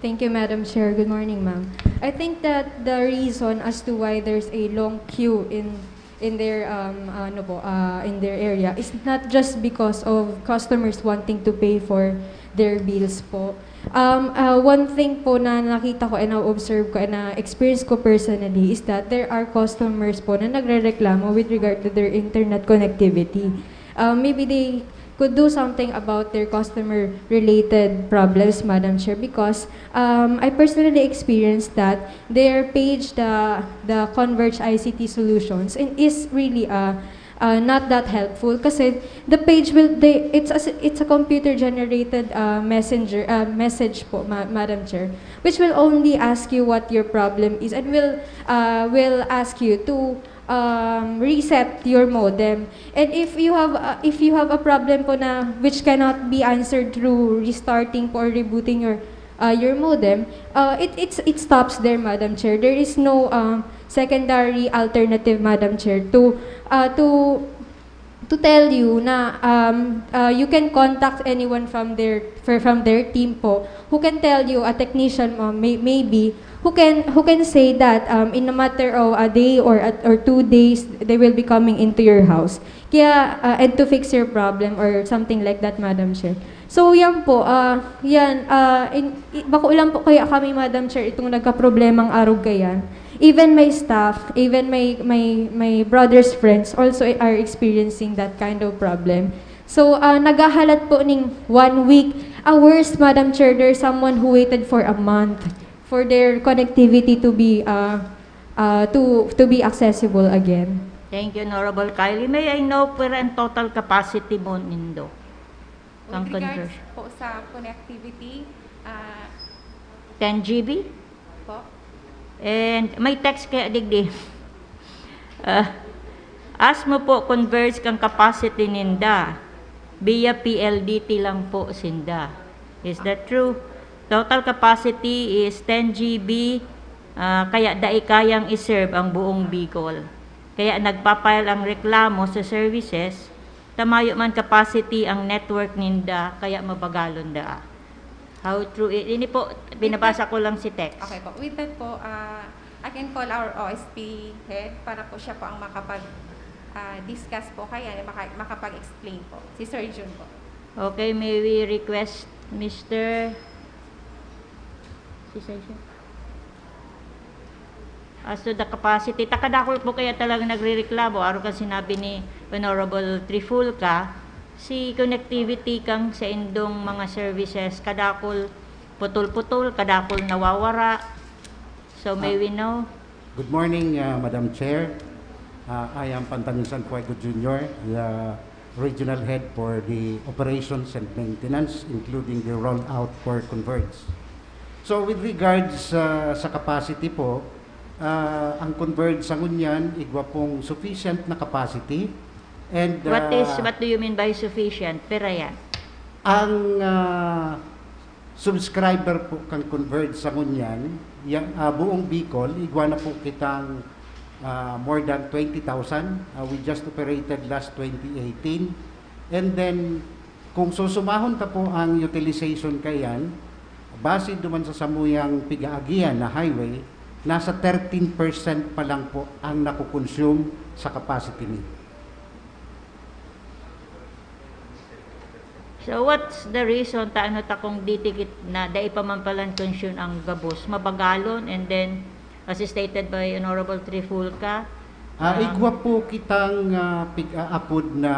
Thank you, Madam Chair. Good morning, ma'am. I think that the reason as to why there's a long queue in in their um ano po uh, in their area is not just because of customers wanting to pay for their bills po. Um, uh, one thing po na nakita ko and na-observe ko and na-experience ko personally is that there are customers po na nagrereklamo with regard to their internet connectivity. Uh, maybe they could do something about their customer-related problems, Madam Chair, because um, I personally experienced that their page, the the Converge I C T Solutions, and is really uh, uh, not that helpful kasi the page will they it's a, it's a computer generated uh, messenger uh, message po, Ma- Madam Chair, which will only ask you what your problem is and will uh, will ask you to um, reset your modem. And if you have uh, if you have a problem po na which cannot be answered through restarting po or rebooting your uh, your modem, uh, it it's it stops there, Madam Chair. There is no uh, secondary alternative, Madam Chair, to uh, to to tell you na um, uh, you can contact anyone from their for, from their team po who can tell you, a technician mo may, maybe, who can who can say that um, in a matter of a day or at, or two days they will be coming into your house, kaya uh, and to fix your problem or something like that, Madam Chair. So yan po, uh, yan uh, in, i- bako lang po kaya kami, Madam Chair, itong nagka-problemang arog kayan. Even my staff, even my my my brother's friends also are experiencing that kind of problem. So uh, naghahalat po ning one week. A worse, Madam Chair, there's someone who waited for a month for their connectivity to be uh, uh, to to be accessible again. Thank you, Honorable Kylie. May I know pwera ang total capacity mo nindo? With Ang regards conversion. Po sa connectivity, ah, ten G B? Po, And may text kaya digdi. Ah, as mo po converge kang capacity ninda via P L D T lang po sinda. Is that true? Total capacity is ten G B, ah, kaya dai kayang i-serve ang buong Bicol. Kaya nagpa-file ang reklamo sa services, ta mayo man capacity ang network ninda, kaya mabagalon daa. How true it? Ini po, binabasa ko lang si text. Okay po. With that po, ah, I can call our O S P head para po siya po ang makapag ah, discuss po kaya, maka- makapag-explain po. Si Sir Jun po. Okay, may we request Mister Si Sir Jun? As to the capacity, ta kadakol po kaya talaga nagrereklamo. Araw kan sinabi ni Honorable Trifulca, si connectivity kang sa indong mga services, kadakol putol-putol, kadakol nawawara. So may we know? Good morning, uh, Madam Chair. Uh, I am Pantangisan Fuego Junior, the Regional Head for the Operations and Maintenance, including the rollout for Converge. So with regards uh, sa capacity po, uh, ang Converge sa ngunyan, igwa pong sufficient na capacity. And What is, uh, what do you mean by sufficient? Pera yan? Ang uh, subscriber po kang Converge sa ngunyan, ya, ah, buong Bicol, igwa na po kitang ah, more than twenty thousand. Ah, we just operated last twenty eighteen. And then, kung susumahon ta po ang utilization kayan, base duman sa samuyang pigaagian na highway, nasa thirteen percent pa lang po ang nakukonsume sa capacity ni. So what's the reason ta ano ta kung di tikit na dai pa man palan consume ang gabos, mabagalon, and then as stated by Honorable Trifulca, Ah, ah, igwa po kitang ah, pig-aapod na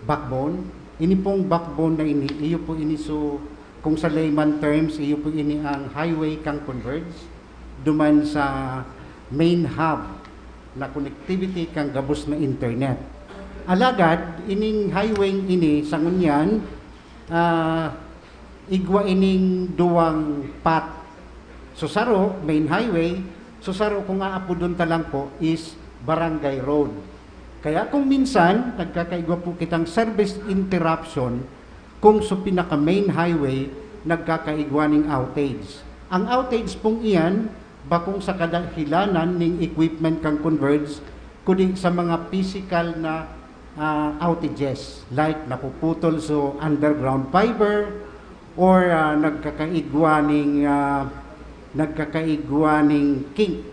backbone. Ini pong backbone na ini, iyo po ini, so, kung sa layman terms, iyo po ini ang highway kang Converge duman sa main hub na connectivity kang gabos na internet. Alagad, ining highway ini sa ngunyan, ah, igwa ining duwang path. So, saro, main highway. So, saro, kung aapodon ta lang po, is barangay road. Kaya kung minsan, nagkakaigwa po kitang service interruption, kung sa pinaka-main highway, nagkakaigwa ning outage. Ang outage pong iyan, bakong sa kadahilanan ning equipment kang Converge, kundi sa mga physical na, ah, outages, like napuputol so underground fiber, or, ah, nagkakaigwa ning, ah, nagkakaigwa ning kink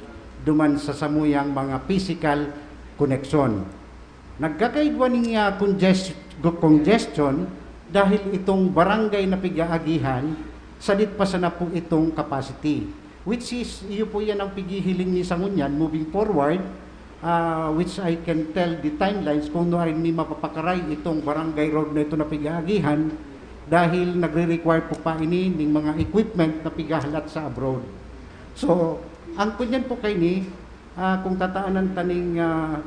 duman sa samuyang mga physical connection. Nagkakaigwa ning, ah, conges-, congestion dahil itong barangay na pig-aagihan, sadit pa sana po itong capacity. Which is, iyo po yan ang pighihiling mi sa ngunyan, moving forward, ah, which I can tell the timelines kung nuarin mi mapapakaray itong barangay road na ito na pig-aagihan dahil nagre-require po pa ini ning mga equipment na pighahalat sa abroad. So, ang kunyan po kaini, ah, kung tataanan ta ning, ah,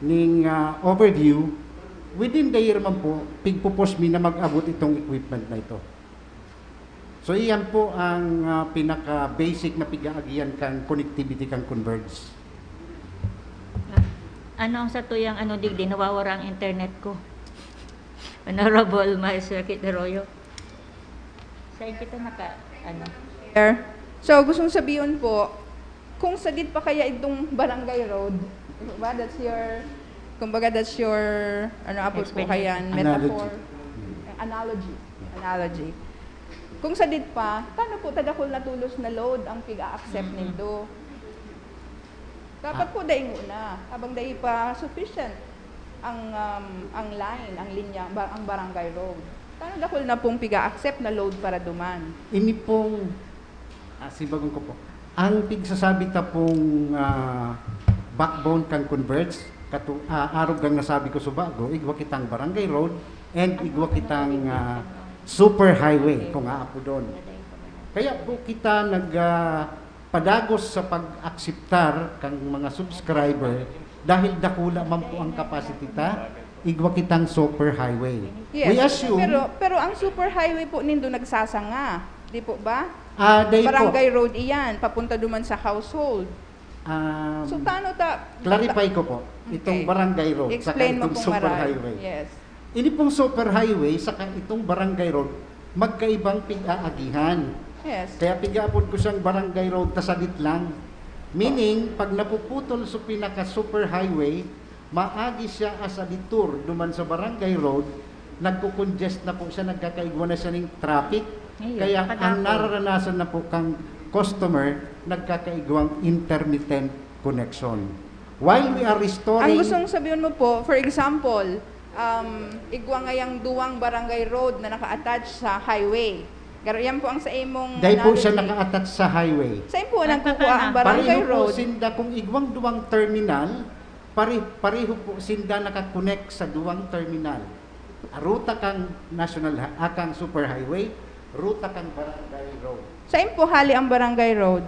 ning, ah, overview, within the year man po, pigpupos mi na mag-abot itong equipment na ito. So, iyan po ang, ah, pinaka-basic na pig-aagihan kan connectivity kan Converge. Ah, ano ang satuyang ano, digdi, nawawara ang internet ko. Honorable Maestra Kit Arroyo. Saan kita naka, ano? There. So, gustong sabihin po, kung sadit pa kaya itong barangay road, di ba, that's your, kumbaga, that's your, ano, apod po Explanation. kaya, Analogy. metaphor, analogy, analogy. Kung sadit pa, tano po ta dakul na tolos na load ang pig-a-accept nindo? Dapat po dai nguna, habang dai pa sufficient ang, um, ang line, ang linya, ba- ang barangay road. Tano dakul na pong pig-a-accept na load para duman? Ini pong, ah, sibagon ko po. Ang pigsasabi ta pong, ah, backbone kan Converge, katu, ah, arog ang nasabi ko sa bago, igwa kitang barangay road and igwa kitang, ah, super highway, kung aapodon. Kaya po kita nag, ah, padagos sa pag-akseptar kan mga subscriber dahil dakula man po ang capacity ta, igwa kitang super highway. Yes. We assume, Pero, pero ang super highway po nindo nagsasanga, di po ba? ah, dai po. Barangay road iyan, papunta duman sa household. Um, So, tano ta... clarify ko po, itong Okay. barangay road, saka Explain mo itong pong super maray. highway. Yes. Ini pong super highway, saka itong barangay road, magkaibang pig-aagihan. Yes. Kaya pig-aapod ko siyang barangay road, ta sadit lang. Meaning, pag napuputol sa pinaka-super highway, maagi siya as a detour duman sa barangay road, nagko-congest na po siya, nagkakaigwa na siya ning traffic. Ayun, Kaya ang nakadako. nararanasan na po kang customer, nagkakaigwang intermittent connection. While we are Ang restoring... gustong sabihin mo po, for example, um, igwa ngayang duwang barangay road na naka-attach sa highway. Pero yan po ang sa imong Dahil po siya analogy. Naka-attach sa highway. Saan po Ang nagkukuha kakana. Ang barangay Pareho po road? Sinda kung igwang duwang terminal, pare, pareho po sinda naka-connect sa duwang terminal. Ruta kang national, ha- ah, kang super highway, ruta kang barangay road. Saan po hali ang barangay road?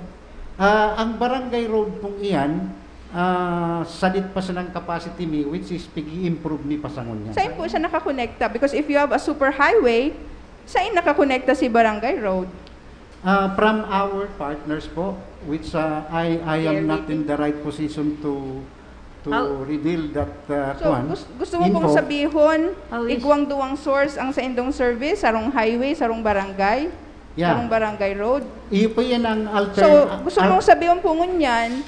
Ah, ang barangay road pong iyan, ah, sadit pa siya ng capacity mi, which is pig-i-improve mi pa sa ngunyan. Saan po siya nakakonekta? Because if you have a super highway, saan nakakonekta si barangay road? Ah, from our partners po, which, ah, I, I am not in the right position to to How- reveal that, ah, So, kuwan, gus- gusto mo pong info. Sabihin, How is- igwang duwang source ang saindong service, sarong highway, sarong barangay, Yeah. sarong barangay road. Iyo po yan ang alter... So, ah, gusto al- mong sabihin po ngunyan,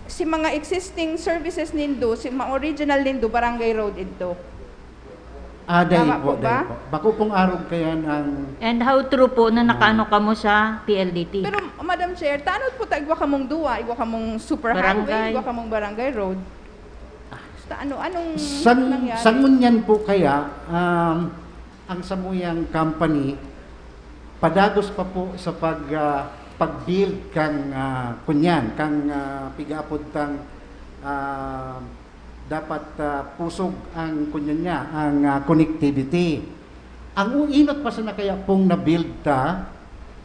si mga existing services nindo, si mga original nindo, barangay road ito. Ah, dai Tama po, po ba? dai po. Bako pong arog kayan ang... And how true po na nakaano kamo sa P L D T? Pero, Madam Chair, tano po ta igwa kamong duwa, igwa kamong super Barangay. Highway, igwa kamong barangay road. Sa ano, anong San, nangyari? Sa ngunyan po kaya, um, ang samuyang company, padagos pa po sa pag, ah, pag-build kang, ah, kunyan, kang, ah, pigaapod tang, ah, dapat, ah, pusog ang, kunyan niya, ang, ah, connectivity. Ang uinot pa sana kaya pong na-build ta,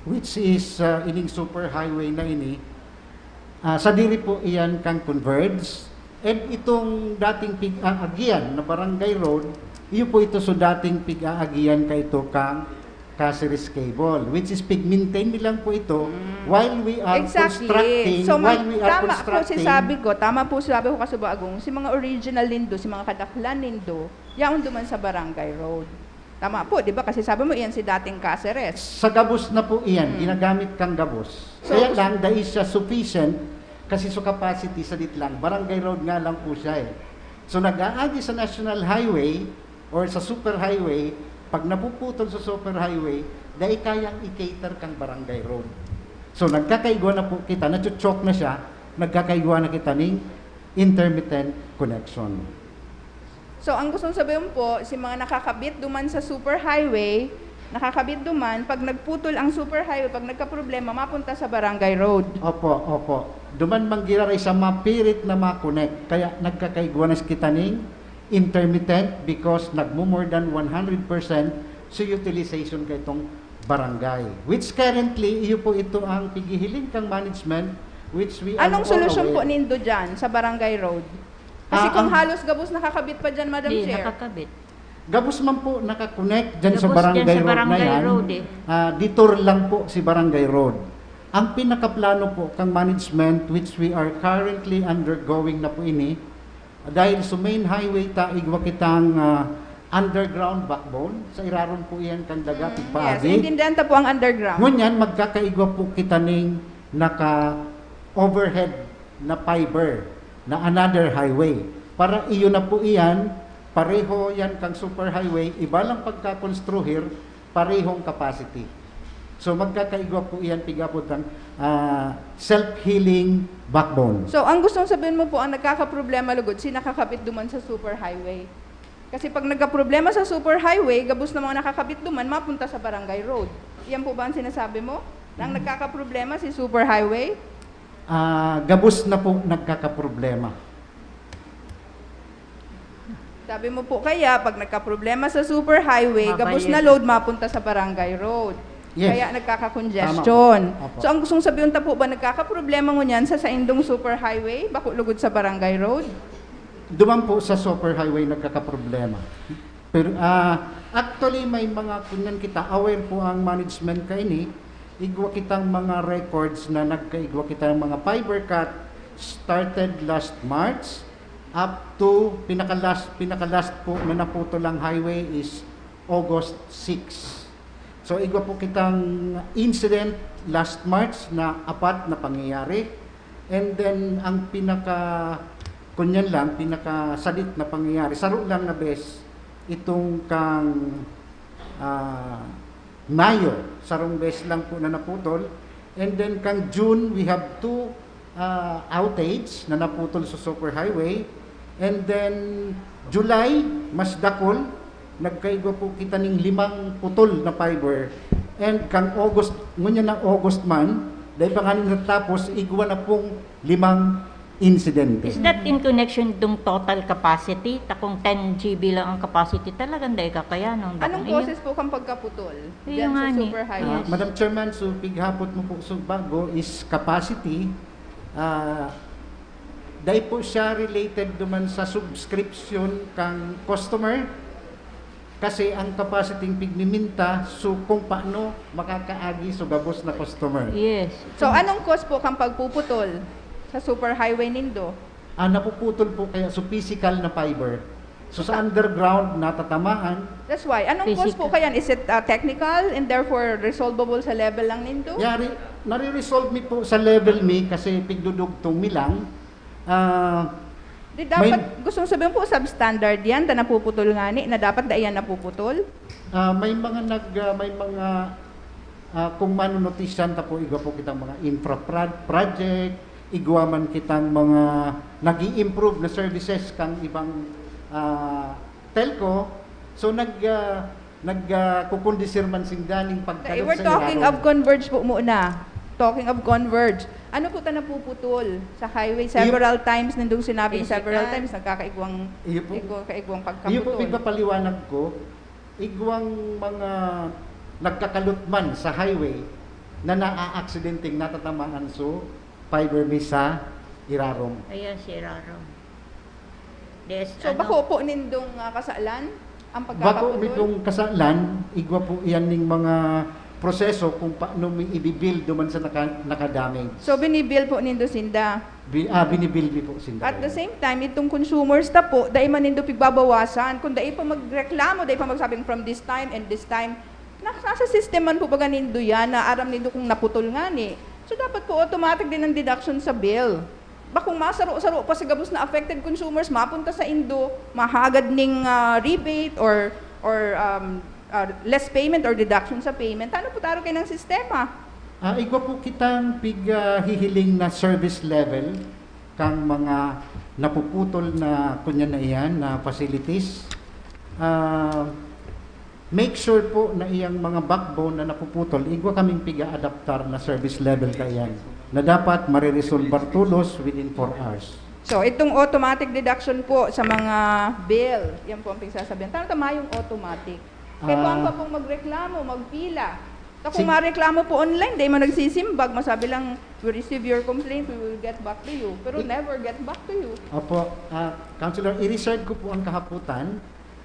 which is, ah, ining superhighway na ini, ah, sadiri po iyan kan Converge. And itong dating pig-aagian na Barangay Road, iyo po ito sa dating pig-aagian kaito kan Caceres Cable, which is pig-maintain nilang po ito while we are Exactly. constructing, So, while mag- we are tama po si constructing. sabi ko, tama po si sabi ko, Kasubo Agong, si mga original nindo, si mga kadaklan nindo, yaon duman sa Barangay Road. Tama po, di ba? Kasi sabi mo, iyan si dating Caceres. Sa gabos na po iyan, Hmm. ginagamit kang gabos. So, Kaya lang, dai siya sufficient kasi sa capacity sadit lang, Barangay Road nga lang po siya eh. So, nag-aagi sa National Highway or sa Super Highway, pag napuputol sa Super Highway, dai kayang i-cater kang Barangay Road. So, nagkakaigwa na po kita, nacho-choke na siya, nagkakaigwa na kita ning intermittent connection. So, ang gustong sabihin po, si mga nakakabit duman sa Super Highway, nakakabit duman, pag nagputol ang Super Highway, pag nagkaproblema, mapunta sa Barangay Road. Opo, opo. Duman manggiraray sa mapirit na ma-connect. Kaya nagkakaigwa na kita ning intermittent because nagmo-more than one hundred percent sa utilization kaitong barangay. Which currently, iyo po ito ang pighihiling kang management, which we are Anong all solusyon po aware. nindo dyan sa Barangay Road? Kasi Ah, kung ang halos gabos nakakabit pa dyan, Madam Di, Chair. nakakabit. Gabos man po nakakonect dyan sa Gabos dyan Barangay sa Road na Barangay yan. Road eh. Ah, detour lang po si Barangay Road. Ang pinakaplano po kang management, which we are currently undergoing na po ini, dahil sa main highway ta, igwa kitang, ah, underground backbone. Sa irarom po iyan kang dagat, Mm, pag-agi. yes, intindihan ta po ang underground. Ngunyan, magkakaigwa po kita ning naka-overhead na fiber na another highway. Para iyo na po iyan, pareho yan kang super highway, iba lang pagkakonstruhir, parehong capacity. So, magkakaigwa po iyan, pigapod ng, ah, self-healing backbone. So, ang gustong sabihin mo po, ang nagkakaproblema lugod, si nakakapit duman sa super highway. Kasi pag nagkaproblema sa super highway, gabos na mga nakakapit duman, mapunta sa barangay road. Yan po ba ang sinasabi mo? Na ang nagkakaproblema si super highway? Ah, gabos na po nagkakaproblema. Sabi mo po kaya, pag nagkaproblema sa super highway, gabos na Mabayad. load mapunta sa barangay road. Yes. Kaya nagkaka-congestion. Tama po. Opo. So, ang gustong sabihin ta po ba, nagkakaproblema ngunyan sa saindong super highway, bako lugod sa barangay road? Duman po sa super highway nagkakaproblema. Pero, ah, actually, may mga, kunyan kita, aware po ang management kaini. Igwa kitang mga records na nagkaigwa kita ng mga fiber cut started last March up to pinaka-last, pinaka-last po na naputol ang highway is August six. So, igwa po kitang incident last March na apat na pangyayari. And then, ang pinaka, kunyan lang, pinakasadit na pangyayari, saro lang na bes, itong kang, ah, Mayo, sarong bes lang po na naputol. And then, kang June, we have two, ah, outage na naputol sa superhighway. And then, July, mas dakul, nagkaigwa po kita ning limang putol na fiber. And kang August, ngunyan na August man, dahil pa nga natapos, igwa na pong limang insidente. Is that in connection dong total capacity? Ta kung ten G B lang ang capacity, talagang dai kakayanon. Anong Bakong iyo? causes po kang pagkaputol Iyo dyan nga sa ni. super highway? Ah, Yes. Madam Chairman, so pighapot mo po, so bago is capacity. Ah, dai po siya related duman sa subscription kang customer. Kasi ang capacity ng pigmiminta, so kung paano makakaagi sa gabos na customer. Yes. So, anong cause po kang pagpuputol sa super highway nindo? Ah, napuputol po kaya sa physical na fiber. So, sa underground, natatamaan. That's why. Anong cause po Physical. kayan? Is it, ah, technical and therefore resolvable sa level lang nindo? Yari, nare-resolve mi po sa level mi kasi pigdudugtong mi lang. Ah, Di may dapat, gustong sabihin po, substandard yan, ta napuputol ngani, na dapat dai yan napuputol? Ah, may mga nag-, ah, may mga, ah, kung manunotisyan ta po, igwa po kitang mga infra prod-, project, igwa man kitang mga nag-i-improve na services kang ibang, ah, telco. So, nag-, ah, nag-, ah, kukundisir man singda ning pagdalog We're sa talking irarom. of Converge po muna. Talking of converge, ano po ta napuputol sa highway? Iyo Several times nindong sinabi, several Physical. times nagkakaigwang, Iyo po. igwa-, kaigwang Iyo po, pagkaputol. pigpapaliwanag ko, igwang mga nagkakalutman sa highway na naaaksidenteng natatamaan so fiber mi sa irarom. Ayan, si Rarom. Des, So, ano? bako po nindong ah, kasalan ang Bako mi pagkakaputol? pong kasalan, igwa po iyan ning mga proseso kung paano mi ibibuild duman sa naka, nakadamage. So, binibuild po nindo sinda. Bi, ah, binibuild mi po sinda. At the same time, itong consumers ta po, dai man nindo pigbabawasan. Kung dai pa magreklamo, dai pa magsabing from this time and this time, nas-, nasa system man po baga nindo yan na aram nindo kung naputol nga ni. So, dapat po automatic din ang deduction sa bill. Bakong masaro-saro pa sa gabos na affected consumers, mapunta sa indo, mahagad ning ah, rebate or or um, ah, less payment or deduction sa payment. Ano po taro kayo ng sistema? Ah, igwa po kitang pighihiling na service level kang mga napuputol na, kunyan na iyan, na facilities. Ah, make sure po na iyang mga backbone na napuputol, igwa kaming piga-adaptar na service level kaiyan na dapat mariresolbar tolos within four hours. So, itong automatic deduction po sa mga bill, yan po ang pagsasabihan. Tama, tama yung automatic. Kaya kung Ah. ang pa pong magreklamo, magpila. Ta kung Sig- mareklamo po online, dai mo nagsisimbag, masabi lang, "We receive your complaint, we will get back to you." Pero I- never get back to you. Opo, ah, Councilor, i-reserve ko po ang kahaputan.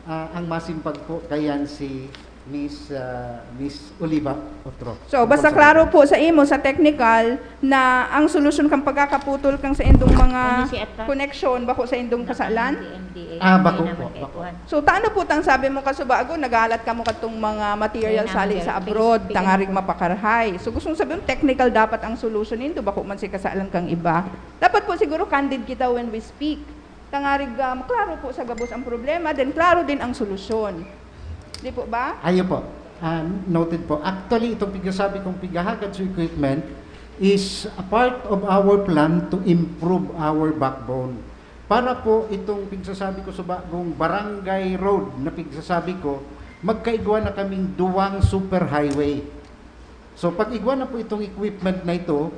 Ah, ang masimbag po kayan si Miss ah, Miss Oliva Otro. So, basta Tungkol sa klaro po sa imo, sa technical, na ang solusyon kang pagkakaputol kang sa indong mga Ano si Ata? connection, bako sa indong kasalan? Ang D M D A, Ah, bako hindi po, naman kay bako. Kuan. So, taano po tang sabi mo kasubago, nagalat ka mo katong mga material Kailangan sali meron sa case abroad, bigyan tangarig po. mapakarhay. So, gustong sabihin, technical dapat ang solusyon nindo, bako man si kasalan kang iba. Dapat po siguro candid kita when we speak. Tangarig ah, maklaro po sa gabos ang problema, then klaro din ang solusyon. Di po ba? Ayo po. Ah, noted po. Actually, itong pigsasabi kong pighahagad sa equipment is a part of our plan to improve our backbone. Para po itong pigsasabi ko sa bagong barangay road na pigsasabi ko, magkaigwa na kaming duwang superhighway. So, pag igwa na po itong equipment na ito,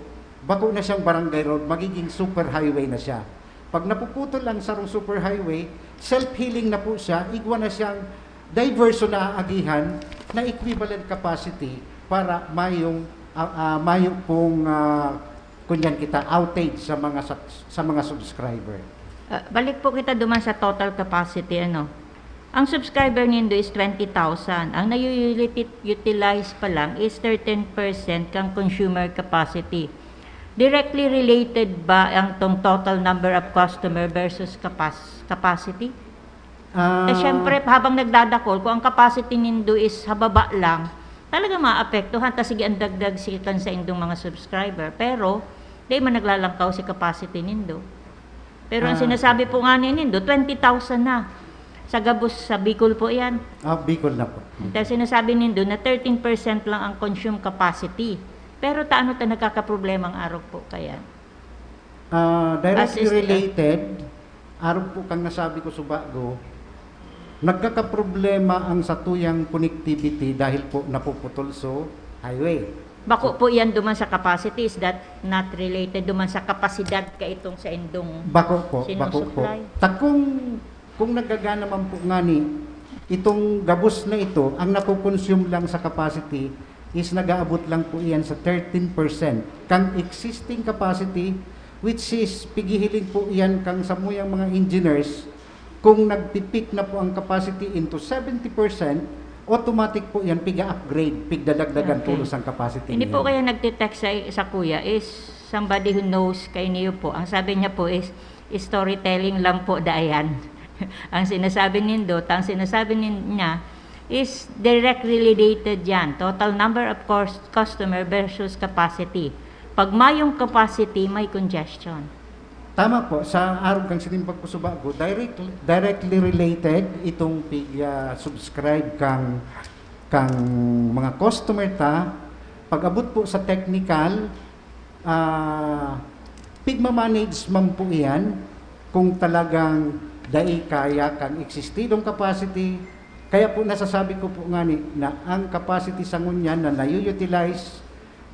bako na siyang barangay road, magiging superhighway na siya. Pag napuputol ang sarong superhighway, self-healing na po siya, igwa na siyang diversion na aagihan na equivalent capacity para mayong ah, ah, mayo pong ah, kunyan kita outage sa mga sa, sa mga subscriber. Ah, balik po kita duman sa total capacity, ano. Ang subscriber nindo is twenty thousand. Ang nayuyulitit-, utilize pa lang is thirteen percent kang consumer capacity. Directly related ba ang tong total number of customer versus capac-, capacity? Ah, Eh, syempre, habang nagdadakol, kung ang capacity nindo is hababa lang, talaga maapektuhan. Tas sige, ang dagdag si kan sa indong mga subscriber. Pero, di man naglalangkaw si capacity nindo. Pero ang Ah. sinasabi po nga ni nindo, twenty thousand na. Sa gabos, sa Bicol po yan. Ah, Bicol na po. Dahil sinasabi nindo na thirteen percent lang ang consume capacity. Pero taano ta nagkakaproblema ang arog po kaya? Ah, directly As is- related, arog po kang nasabi ko subago, nagkakaproblema ang satuyang connectivity dahil po napuputol so highway. Bako po yan duman sa capacity, is that not related duman sa kapasidad kaitong sa indong Bako po, bako po. sinusupply? Takong kung nagagana man po ngani, itong gabos na ito, ang nako-consume lang sa capacity is nag-aabot lang po iyan sa thirteen percent kang existing capacity, which is pighihiling po iyan kang samuyang mga engineers, kung nagpipik na po ang capacity into seventy percent, automatic po yan, piga-upgrade, pigdadagdagan Okay. tulos ang capacity Hindi po niya. Kaya nagtitext sa, sa kuya is somebody who knows kay niyo po. Ang sabi niya po is, storytelling lang po, dayan. Ang sinasabi nindo, ang sinasabi nin-, niya is direct related yan. Total number of course, customer versus capacity. Pag mayong capacity, may congestion. Tama po, sa arog kang sinimbag ko subago, direct, directly related itong pig-subscribe kang, kang mga customer ta. Pag-abot po sa technical, ah, pigmamanage man po iyan kung talagang dai kaya kang existidong capacity. Kaya po nasasabi ko po ngani na ang capacity sa ngunyan na nayu-utilize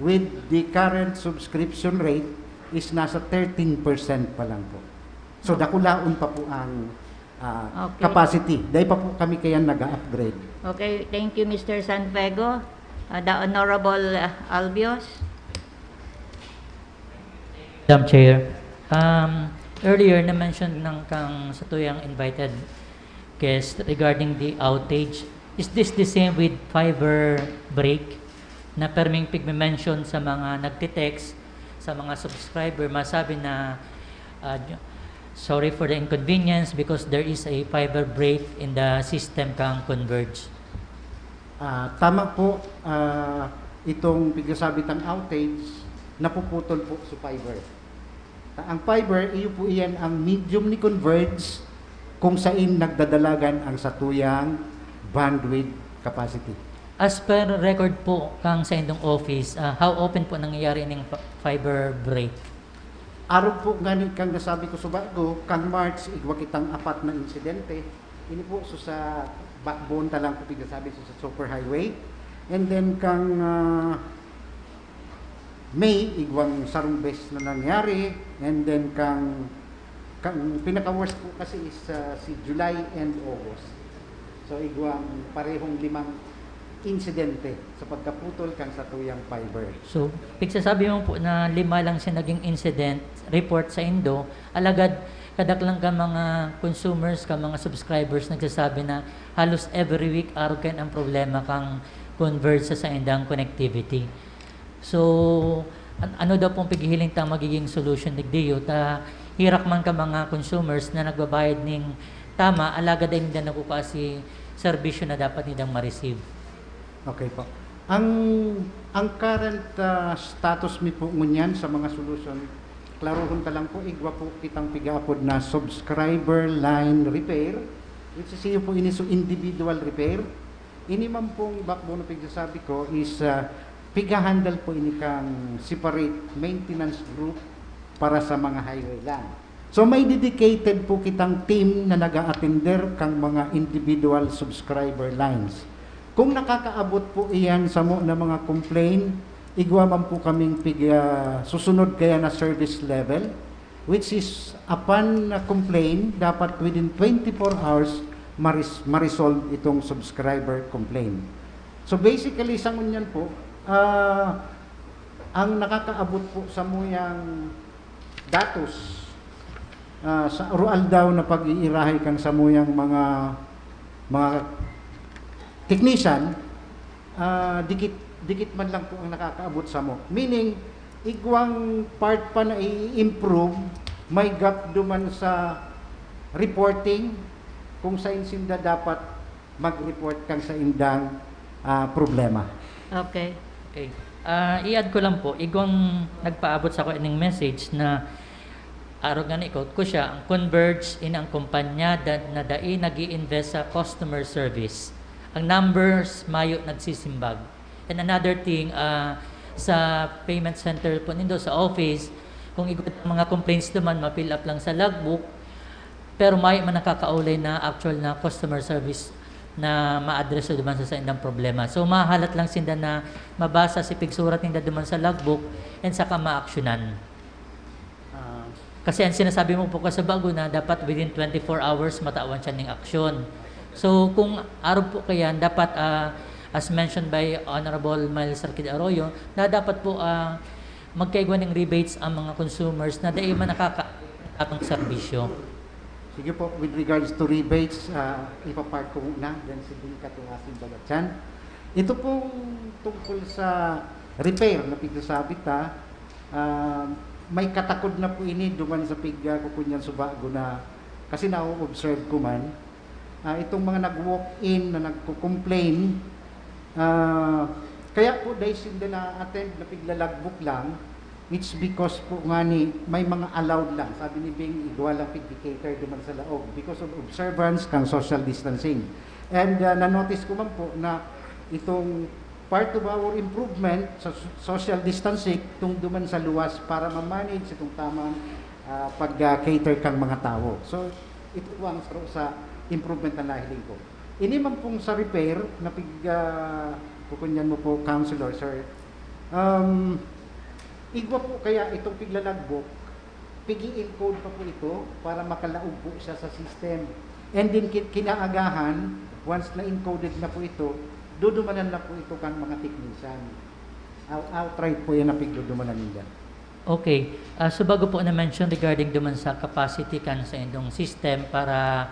with the current subscription rate is nasa thirteen percent pa lang po. So, dakulaon pa po ang, ah, Okay. capacity. Dahil pa po kami kaya nag-upgrade. Okay, thank you, Mister Sanfego. Uh, the Honorable uh, Albios. Madam Chair, um, earlier na-mention ng kang satuyang invited guest regarding the outage. Is this the same with fiber break na perming pigme-mention sa mga nagte-text, sa mga subscriber, masabi na, uh, "Sorry for the inconvenience because there is a fiber break in the system kang Converge." Ah, tama po, ah, itong pigsasabi tang outage, napuputol po sa fiber. Ta-, ang fiber, iyo po iyan ang medium ni Converge kung sain nagdadalagan ang satuyang bandwidth capacity. As per record po kang sa indong office, ah, how often po nangyayari ining fa-, fiber break? Arog po ngani kang nasabi ko subago, kang March, igwa kitang apat na insidente. Ini po, so, sa backbone ta lang po pigsasabi, so, sa superhighway. And then kang, ah, May, igwang sarong beses na nangyari. And then kang, kang pinaka-worst po kasi is, ah, si July and August. So, igwang parehong limang insidente sa pagkaputol kang satuyang fiber. So, pigsasabi mo po na lima lang siya naging incident report sa indo, alagad kadaklan ka mga consumers, ka mga subscribers nagsasabi na halos every week arog kayan ang problema kang Converge sa saindang connectivity. So, an-, ano daw pong pighihiling ta magiging solusyon digdiyo ta hirak man ka mga consumers na nagbabayad ning tama, alagad ay hindi na nagkukua si serbisyo na dapat nidang ma-receive? Okay po. Ang, ang current, ah, status mi po ngunyan sa mga solusyon, klarohon ta lang po, igwa po kitang pigaapod na subscriber line repair, which is iyo po ini, so, individual repair. Ini man pong backbone na pigsasabi ko is, ah, piga-handle po ini kang separate maintenance group para sa mga highway lang. So, may dedicated po kitang team na nag-aatender kang mga individual subscriber lines. Kung nakakaabot po iyan samo na mga complaint, igwa man po kaming pig-, ah, susunod kaya na service level, which is upon a complaint, dapat within twenty-four hours maris-, ma-resolve itong subscriber complaint. So, basically, sa ngunyan po, ah, ang nakakaabot po sa muyang datos, ah, sa aroaldaw na pag-iirahay kang samuyang mga, mga technician, ah, dikit, dikit man lang po ang nakakaabot samo. Meaning, igwang part pa na i-improve, may gap duman sa reporting kung sain sinda dapat mag-report kang saindang, ah, problema. Okay. Okay. Ah, i-add ko lang po, igwang nagpaabot sa ko ining message na arog nga ni-quote ko siya, ang Converge ini ang kumpanya da-, na dai nag-i-invest sa customer service. Ang numbers mayo nagsisimbag. And another thing, ah, sa payment center po nindo, sa office, kung igwa mga complaints naman, ma-fill up lang sa logbook, pero mayo man nakakaulay na actual na customer service na ma-address duman sa saindang problema. So, mahalat lang sinda na mabasa si pigsurat ninda duman sa logbook and saka maaksyonan. Ah, Kasi ang sinasabi mo po kasi bago na dapat within twenty-four hours matawan siya ning aksyon. So, kung arog po kayan, dapat, ah, as mentioned by Honorable Miles Arquid Arroyo, na dapat po, ah, magkaigwa ning rebates ang mga consumers na dai man nakaka-, atong serbisyo. Sige po, with regards to rebates, ah, ipapark ko muna, then si Dean Katuasin Bagatyan. Ito pong tungkol sa repair na pigsasabi ta, ah, may katakod na po ini duman sa pig-, ah, kukunyan subago na, kasi na-observe ko man, ah, itong mga nag-walk-in na nagko-complain, ah, kaya po dahil sinda na-attend na piglalagbook lang, it's because po nga ni may mga allowed lang. Sabi ni Bing, igwa lang pig-cater duman sa laog because of observance kang social distancing. And, ah, na-notice ko man po na itong part of our improvement sa so-, social distancing, itong duman sa luwas para ma-manage itong tamang, ah, pag-cater kang mga tawo. So, ito po ang saro sa improvement na nahiling ko. Ini man pong sa repair, na pig-, ah, kukunyan mo po, Councilor, Sir, Um, igwa po kaya itong piglalagbook, pigi-encode pa po ito para makalaog po siya sa system. And then ki-, kinaagahan, once na-encoded na po ito, dudumanan na po ito kang mga technician. Out-, outright po yan na pigdudumanan nila. Okay. Ah, so bago po na-mention regarding duman sa capacity kan sa indong system para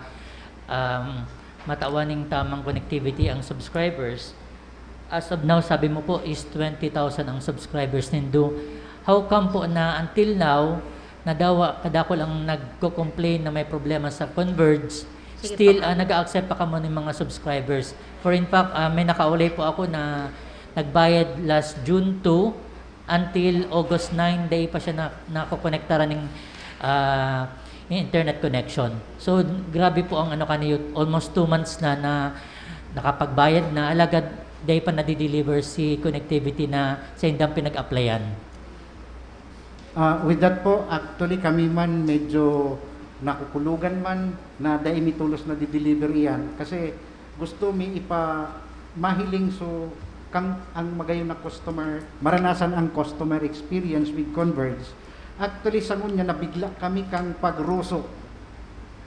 um, matawan ning tamang connectivity ang subscribers, as of now, sabi mo po is twenty thousand ang subscribers nindo. How come po na until now, nadawa kadakol ang nagko-complain na may problema sa Converge, Sige still po. Ah, nag-accept pa kamo ng mga subscribers? For in fact, ah, may nakaulay po ako na nagbayad last June two, until August nine, dai pa siya na, nakokonektaran ng ah, internet connection. So, grabe po ang ano kaniyo, almost two months na, na nakapagbayad na, alagad dai pa nadideliver si connectivity na sa indang pinag-applyan. Ah, with that po, actually kami man medyo nakukulugan man na dai mi tolos na dideliver iyan kasi gusto mi ipa mahiling so kang ang magayon na customer, maranasan ang customer experience with Converge. Actually, sa ngunya nabigla kami kang pagruso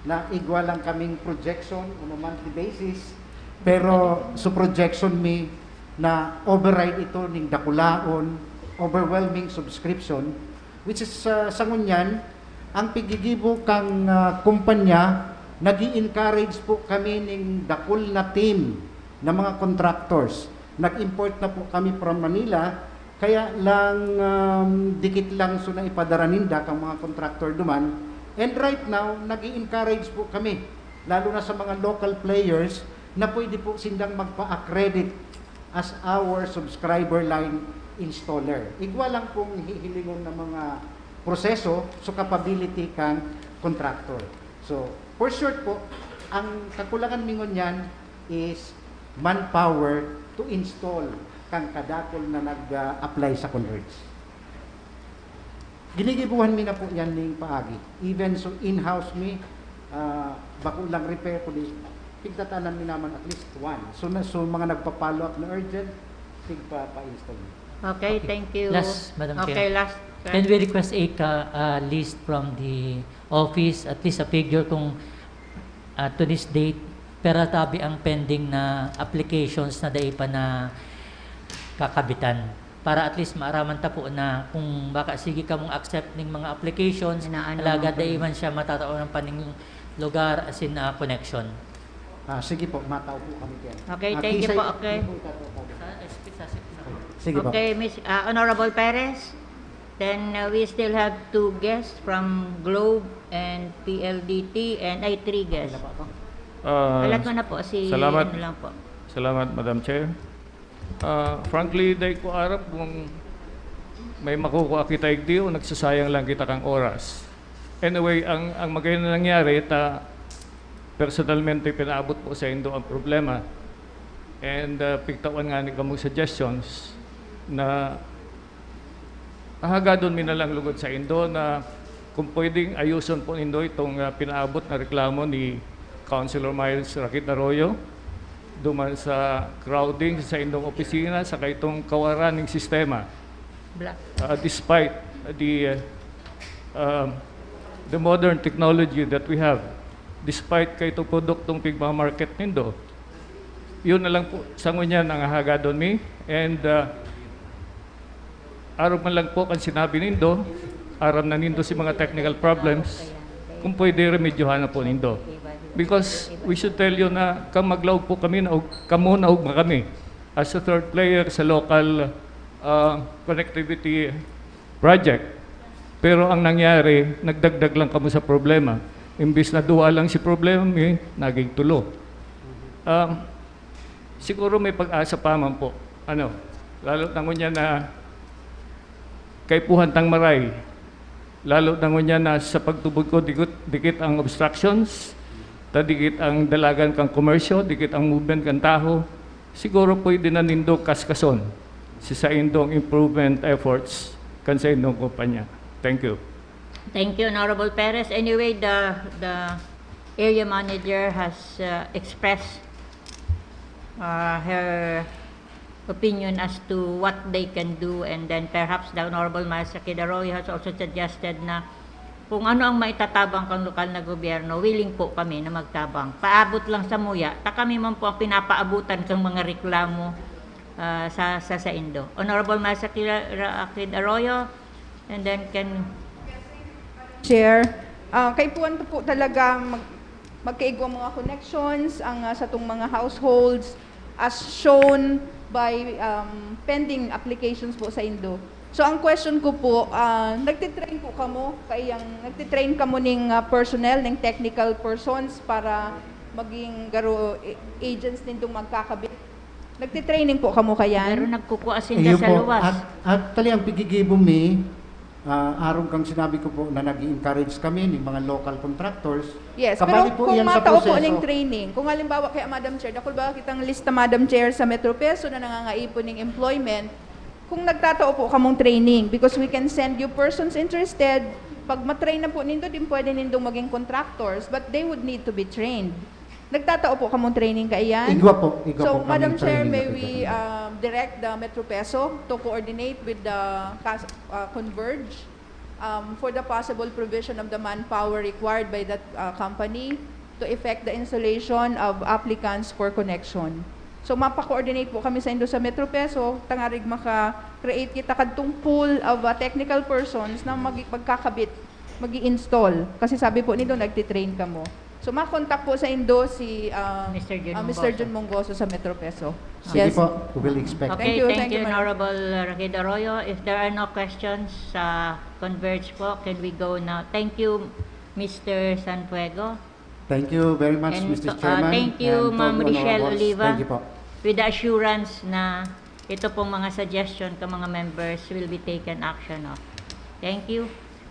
na igwa lang kaming projection on a monthly basis, pero so projection mi na override ito ning dakulaon, overwhelming subscription, which is, ah, sa ngunyan, ang pigigibo kang, ah, kumpanya, nag encourage po kami ning dakul na team na mga contractors. Nag-import na po kami from Manila, kaya lang, um, dikit lang so na ipadara ninda kang mga contractor duman. And right now, nag encourage po kami, lalo na sa mga local players, na pwede po sindang magpa-accredit as our subscriber line installer. Igwa lang pong hihilingon na mga proseso, so capability kang contractor. So, for short po, ang kakulangan mi ngunyan is manpower to install kang kadakol na nag-apply sa Converge. Ginigibuhan mi na po yan ning paagi. Even so in-house mi, ah, bako lang repair kundi pigtatanan mi naman at least one. So, na, so mga nagpa-follow up na urgent, tigpa-pa-install mi. Okay, thank you. Last, Madam Chair. Okay, last. Can we request a ka- uh, list from the office, at least a figure kung uh, to this date, pera tabi ang pending na applications na dai pa na kakabitan? Para at least maaraman ta po na kung baka sige kamong accept ning mga applications, Inaano alagad mo pa dai rin. Man siya matataon ng paning lugar as in uh, connection. Ah, sige po, matao po kami diyan. Okay, Ah, thank you kisay- po. Okay. Sige po, ikaw po, ikaw po. Sige po. Okay, Miss, ah, Honorable Perez. Then uh, we still have two guests from Globe and P L D T and ay three Okay guests. na po ako. Ah, Alat mo na po si salamat. Ano lang po. Salamat, Madam Chair. Ah, frankly, dai ko aram kung may makukuha kita igdi o nagsasayang lang kita kang oras. Anyway, ang ang magayon na nangyari, ta personalmente pinaabot po sa indo ang problema. And uh, pigtawan nga ni kamong suggestions na hahagadon mi na lang lugod sa indo na kung pwedeng ayuson po nindo itong ah, pinaabot na reklamo ni Councilor Miles Rakit Arroyo duman sa crowding sa indong opisina sa kaitong kawaran ng sistema. Black. Uh, despite the uh, um, the modern technology that we have, despite kay itong produktong pigmamarket nindo, yun na lang po sa ngunyan ang hahagadon mi. And uh, aram man lang po kan sinabi nindo, aram na nindo si mga technical problems, kung pwede, remedyohan na po nindo. Because we should tell you na kang maglaog po kami, na, kamo na ugma kami as a third player sa local uh, connectivity project. Pero ang nangyari, nagdagdag lang kamo sa problema. Imbis na duwa lang si problema mi, naging tulo. Um, siguro may pag-asa pa man po. Ano, lalo na ngunyan na kaipuhan tang maray. Lalo na ngunyan na sa pagtubod ko, dikit, dikit ang obstructions, ta dikit ang dalagan kang komersyo, dikit ang movement kang taho. Siguro pwede na nindo kaskason si saindong improvement efforts kan saindong kumpanya. Thank you. Thank you, Honorable Perez. Anyway, the the area manager has uh, expressed uh, her opinion as to what they can do, and then perhaps the Honorable Master Kid Arroyo has also suggested na kung ano ang maitatabang kang lokal na gobyerno, willing po kami na magtabang. Paabot lang sa muya, ta kami man po ang pinapaabutan kang mga reklamo, ah, sa, sa saindo. Honorable Master Kid, Ra-, Kid Arroyo, and then can Chair, ah, kaipuhan ko po talaga mag-, magkaigwang mga connections ang, ah, satong mga households as shown by, um, pending applications po saindo. So, ang question ko po, ah, nagtitrain po kamo, kaiyang nagtitrain kamo ning, ah, personnel, ning technical persons para maging garo, a-, agents nindong magkakabit? Nagtitraining po kamo kayan? Pero nagkukua sinda Iyo sa po. luwas. Ac-, actually, ang pigigibo mi, ah, arog kang sinabi ko po na nag-i-encourage kami ning mga local contractors. Yes, Kabali pero po kung iyan sa matao po proseso. ning training, kung halimbawa kaya, Madam Chair, dakul ba kitang lista, Madam Chair, sa Metro Peso na nangangaipon ning employment, kung nagtatao po kamong training, because we can send you persons interested, pag matrain na po nindo, din pwede nindong maging contractors, but they would need to be trained. Nagtatao po kamong training kaiyan? Igwa po, igwa So, po kaming Madam Chair, training may na we, pinapagawa. um, direct the Metro Peso to coordinate with the cas-, uh, Converge, um, for the possible provision of the manpower required by that, uh, company to effect the installation of applicants for connection. So, mapa-coordinate po kami saindo sa Metro Peso, tangarig maka-create kita kadtong pool of, uh, technical persons na mag-, magkakabit, mag-i-install. Kasi sabi po nindo, nagtitrain kamo. So, makontak po saindo si, uh, Mister Jun uh, Mister Mongoso. Jun Mongoso sa Metro Peso. Sige Yes. po, we will expect. Okay, Thank you, thank thank you, you, Madam. Honorable Raquel Arroyo. If there are no questions sa Converge po, can we go now? Thank you, Mister Sanfuego. Thank you very much, And, Mister uh, Chairman, thank you, and to Ma'am the Rochelle honorables. Oliva, Thank you po. with the assurance na ito pong mga suggestion ka mga members will be taken action of. Thank you.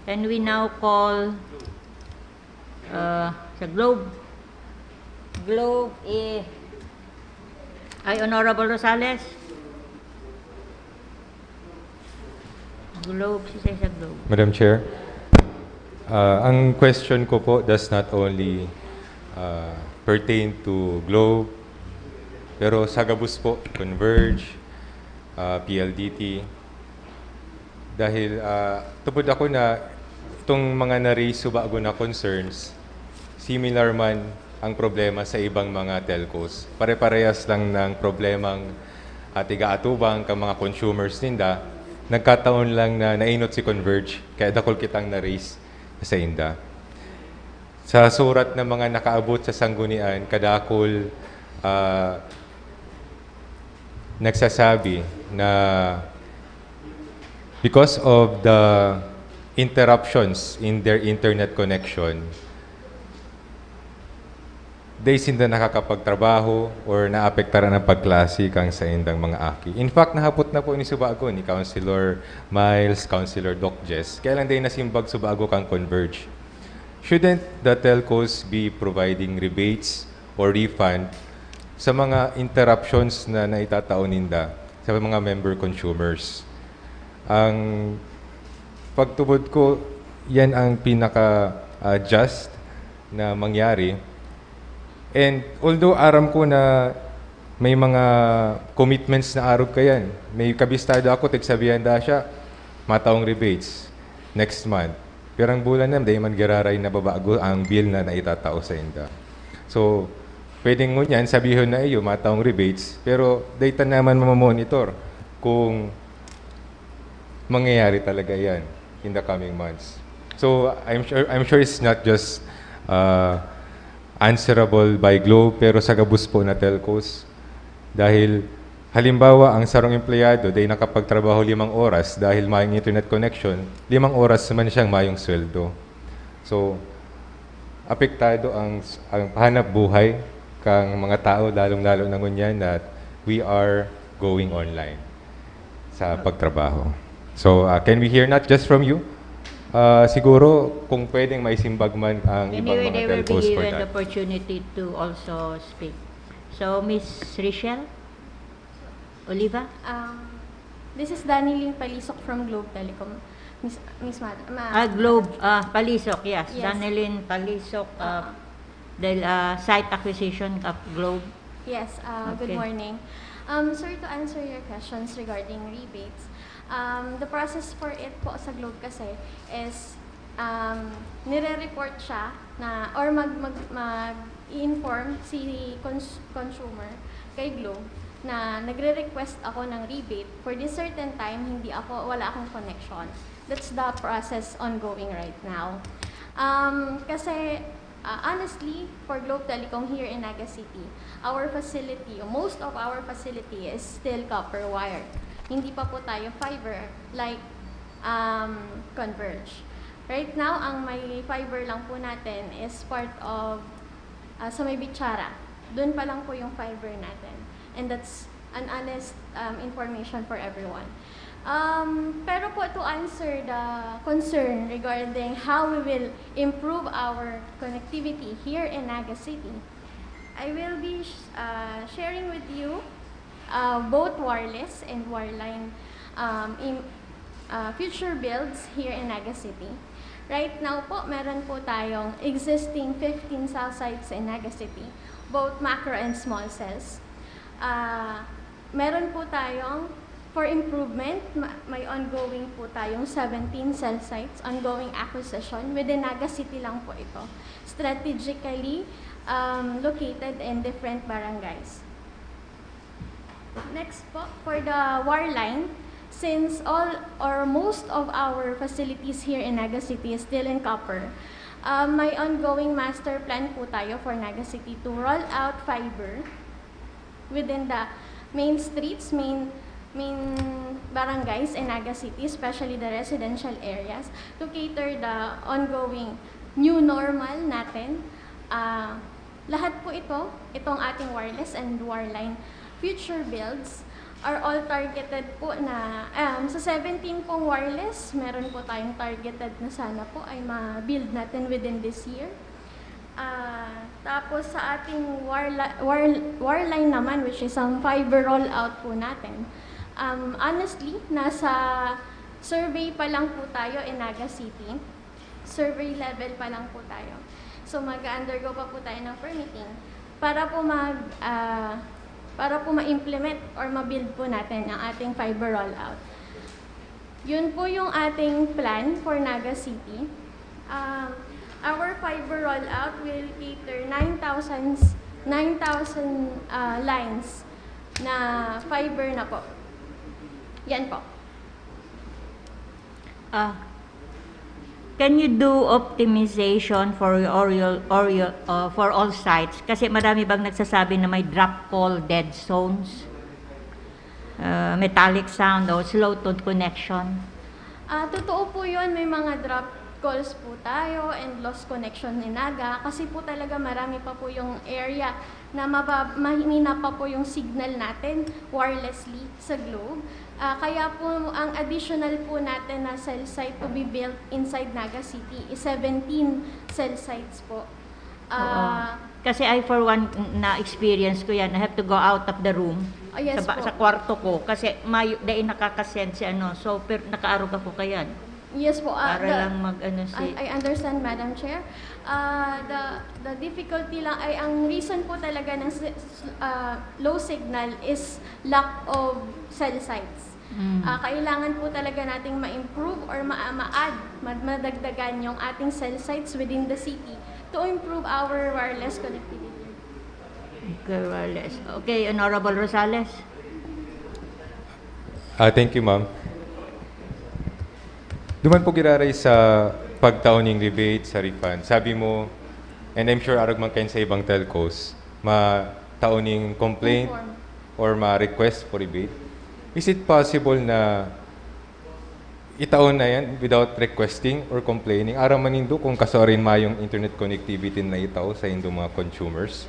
And we now call, uh, sa Globe. Globe, eh, ay, Honorable Rosales. Globe, si Cesar Globe. Madam Chair, ah, ang question ko po does not only, ah, pertain to Globe, pero sa gabos po, Converge, ah, P L D T. Dahil, ah, tupod ako na itong mga na-raise subago na concerns, similar man ang problema sa ibang mga telcos. Pare-parehas lang ng problemang, ah, tiga-atubang kang mga consumers ninda. Nagkataon lang na nainot si Converge, kaya dakul kitang na-raise sa inda. Sa surat ng mga nakaabot sa sanggunian, kadakul, ah, nagsasabi na because of the interruptions in their internet connection, dai sinda nakakapagtrabaho or naapektaran ang pagklase kan saindang mga aki. In fact, nahapot na po ni subago ni Councilor Miles, Councilor Doc Jess, kaya lang dai nasimbag subago kan Converge. Shouldn't the telcos be providing rebates or refund sa mga interruptions na naitatao ninda sa mga member consumers? Ang pagtubod ko, yan ang pinaka, ah, just na mangyari. And although aram ko na may mga commitments na arog kayan, may kabistado ako, tigsabihan da siya, mataong rebates next month. Pirang bulan na, dai man giraray na babago ang bill na naitatao sa inda. So, pwedeng ngunyan, sabihon na iyo, mataong rebates, pero dai ta naman mamamonitor kung mangyayari talaga yan in the coming months. So, I'm sure, I'm sure it's not just, uh, answerable by Globe, pero sa gabos po na telcos. Dahil, halimbawa, ang sarong empleyado dai nakapagtrabaho limang oras dahil mayong internet connection, limang oras naman siyang mayong sweldo. So, apektado ang, ang hanap buhay kang mga tao, lalong-lalo na ngunyan that we are going online sa pagtrabaho. So, uh, can we hear not just from you? Uh, siguro, kung pwedeng maisimbag man ang ibang Anyway, mga they will be telcos for given the that. opportunity to also speak. So, Miss Richelle Oliva? Um, this is Danilyn Palisok from Globe Telecom. Miss, Miss Mad-, Ma-, Ah, Globe, ah, Palisok, yes. Yes. Danilyn Palisok, ah, Oo. Del-, ah, site acquisition of Globe. Yes, ah, good Okay. morning. Um, sir, to answer your questions regarding rebates, um, the process for it po sa Globe kasi is, um, nire-report siya na, or mag-, mag-, mag-i-inform si cons-, consumer kay Globe na nagre-request ako ng rebate for this certain time, hindi ako, wala akong connection. That's the process ongoing right now. Um, kasi, uh, honestly, for Globe Telecom here in Naga City, our facility, most of our facility is still copper wire. Hindi pa po tayo fiber like, um, Converge. Right now, ang may fiber lang po natin is part of, uh, sa may Bichara. Doon pa lang po yung fiber natin. And that's an honest, um, information for everyone. Um, pero po, to answer the concern regarding how we will improve our connectivity here in Naga City, I will be sh-, uh, sharing with you, uh, both wireless and wireline, um, in, uh, future builds here in Naga City. Right now po, meron po tayong existing fifteen cell sites in Naga City, both macro and small cells. Ah, meron po tayong, for improvement, ma-, may ongoing po tayong seventeen cell sites, ongoing acquisition. Within Naga City lang po ito. Strategically, um, located in different barangays. Next po, for the wireline, since all or most of our facilities here in Naga City is still in copper, uh, may ongoing master plan po tayo for Naga City to roll out fiber within the main streets, main, main barangays in Naga City, especially the residential areas, to cater the ongoing new normal natin. Ah, lahat po ito, itong ating wireless and wireline future builds, are all targeted po na, um, sa seventeen pong wireless, meron po tayong targeted na sana po ay ma-build natin within this year. Ah, tapos sa ating wirela-, wire-, wireline naman, which is ang fiber rollout po natin, um, honestly, nasa survey pa lang po tayo in Naga City. Survey level pa lang po tayo. So, mag-undergo pa po tayo ng permitting para po mag-, ah, para po ma-implement or ma-build po natin ang ating fiber rollout. Yun po yung ating plan for Naga City. Um, our fiber rollout will cater nine thousand, nine thousand, ah, lines na fiber na po. Yan po. Ah, can you do optimization for your, your, your, uh, for all sites? Kasi marami bang nagsasabi na may drop call dead zones? Uh, metallic sound o slow to connection? Ah, totoo po yun, may mga drop calls po tayo and lost connection ni Naga kasi po talaga marami pa po yung area na maba-, mahina pa po yung signal natin wirelessly sa Globe. Ah, kaya po ang additional po natin na cell site to be built inside Naga City is seventeen cell sites po. Ah, Kasi I, for one, na-experience ko yan. I have to go out of the room. Oh, yes sa, ba- po. Sa kwarto ko. Kasi may, dahil nakakasend si ano. So, per, nakaarog ako kayan. Yes po. Ah, Para the- lang mag-ano si... I, I understand, Madam Chair. Ah, the, the difficulty lang ay ang reason po talaga ng si- ah, low signal is lack of cell sites. Mm. Ah, kailangan po talaga nating ma-improve or ma- ma-add, mad- madagdagan yung ating cell sites within the city to improve our wireless connectivity. Okay, wireless. Okay, Honorable Rosales. Ah, thank you, ma'am. Duman po giraray sa pagtao ning rebate sa refund. Sabi mo, and I'm sure arog man kayan sa ibang telcos, matao ning complaint Inform. or ma-request for rebate. Is it possible na itao na yan without requesting or complaining? Aram man nindo kung kasuarin mayong internet connectivity na itao sa indong mga consumers?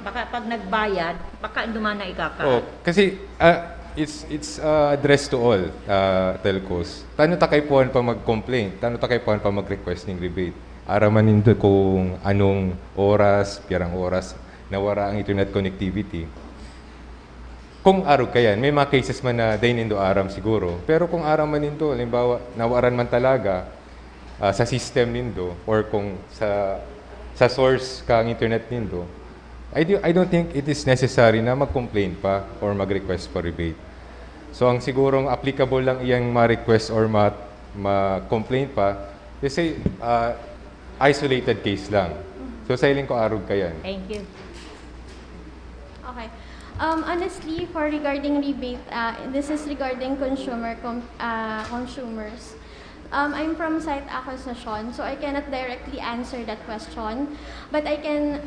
Baka pag nagbayad, baka duman na ikaka. Oh, kasi ah, it's it's uh, addressed to all uh, telcos. Tano ta kaipuhan pa mag-complain? Tano ta kaipuhan pa mag-request ning rebate? Aram man nindo kung anong oras, pirang oras nawara ang internet connectivity. Kung arog kayan, may mga cases man na dai nindo aram siguro. Pero kung aram man nindo, halimbawa, nawaran man talaga ah, sa system nindo or kung sa sa source kang internet nindo, I do, I don't think it is necessary na mag-complain pa or mag-request for rebate. So, ang sigurong applicable lang iyang ma-request or ma-, ma-complain pa, let's say, ah, isolated case lang. So, sa hiling ko, arog ka yan. Thank you. Okay. Um, honestly, for regarding rebate, uh, this is regarding consumer com- uh, consumers. Um, I'm from Site Acquisition, so I cannot directly answer that question. But I can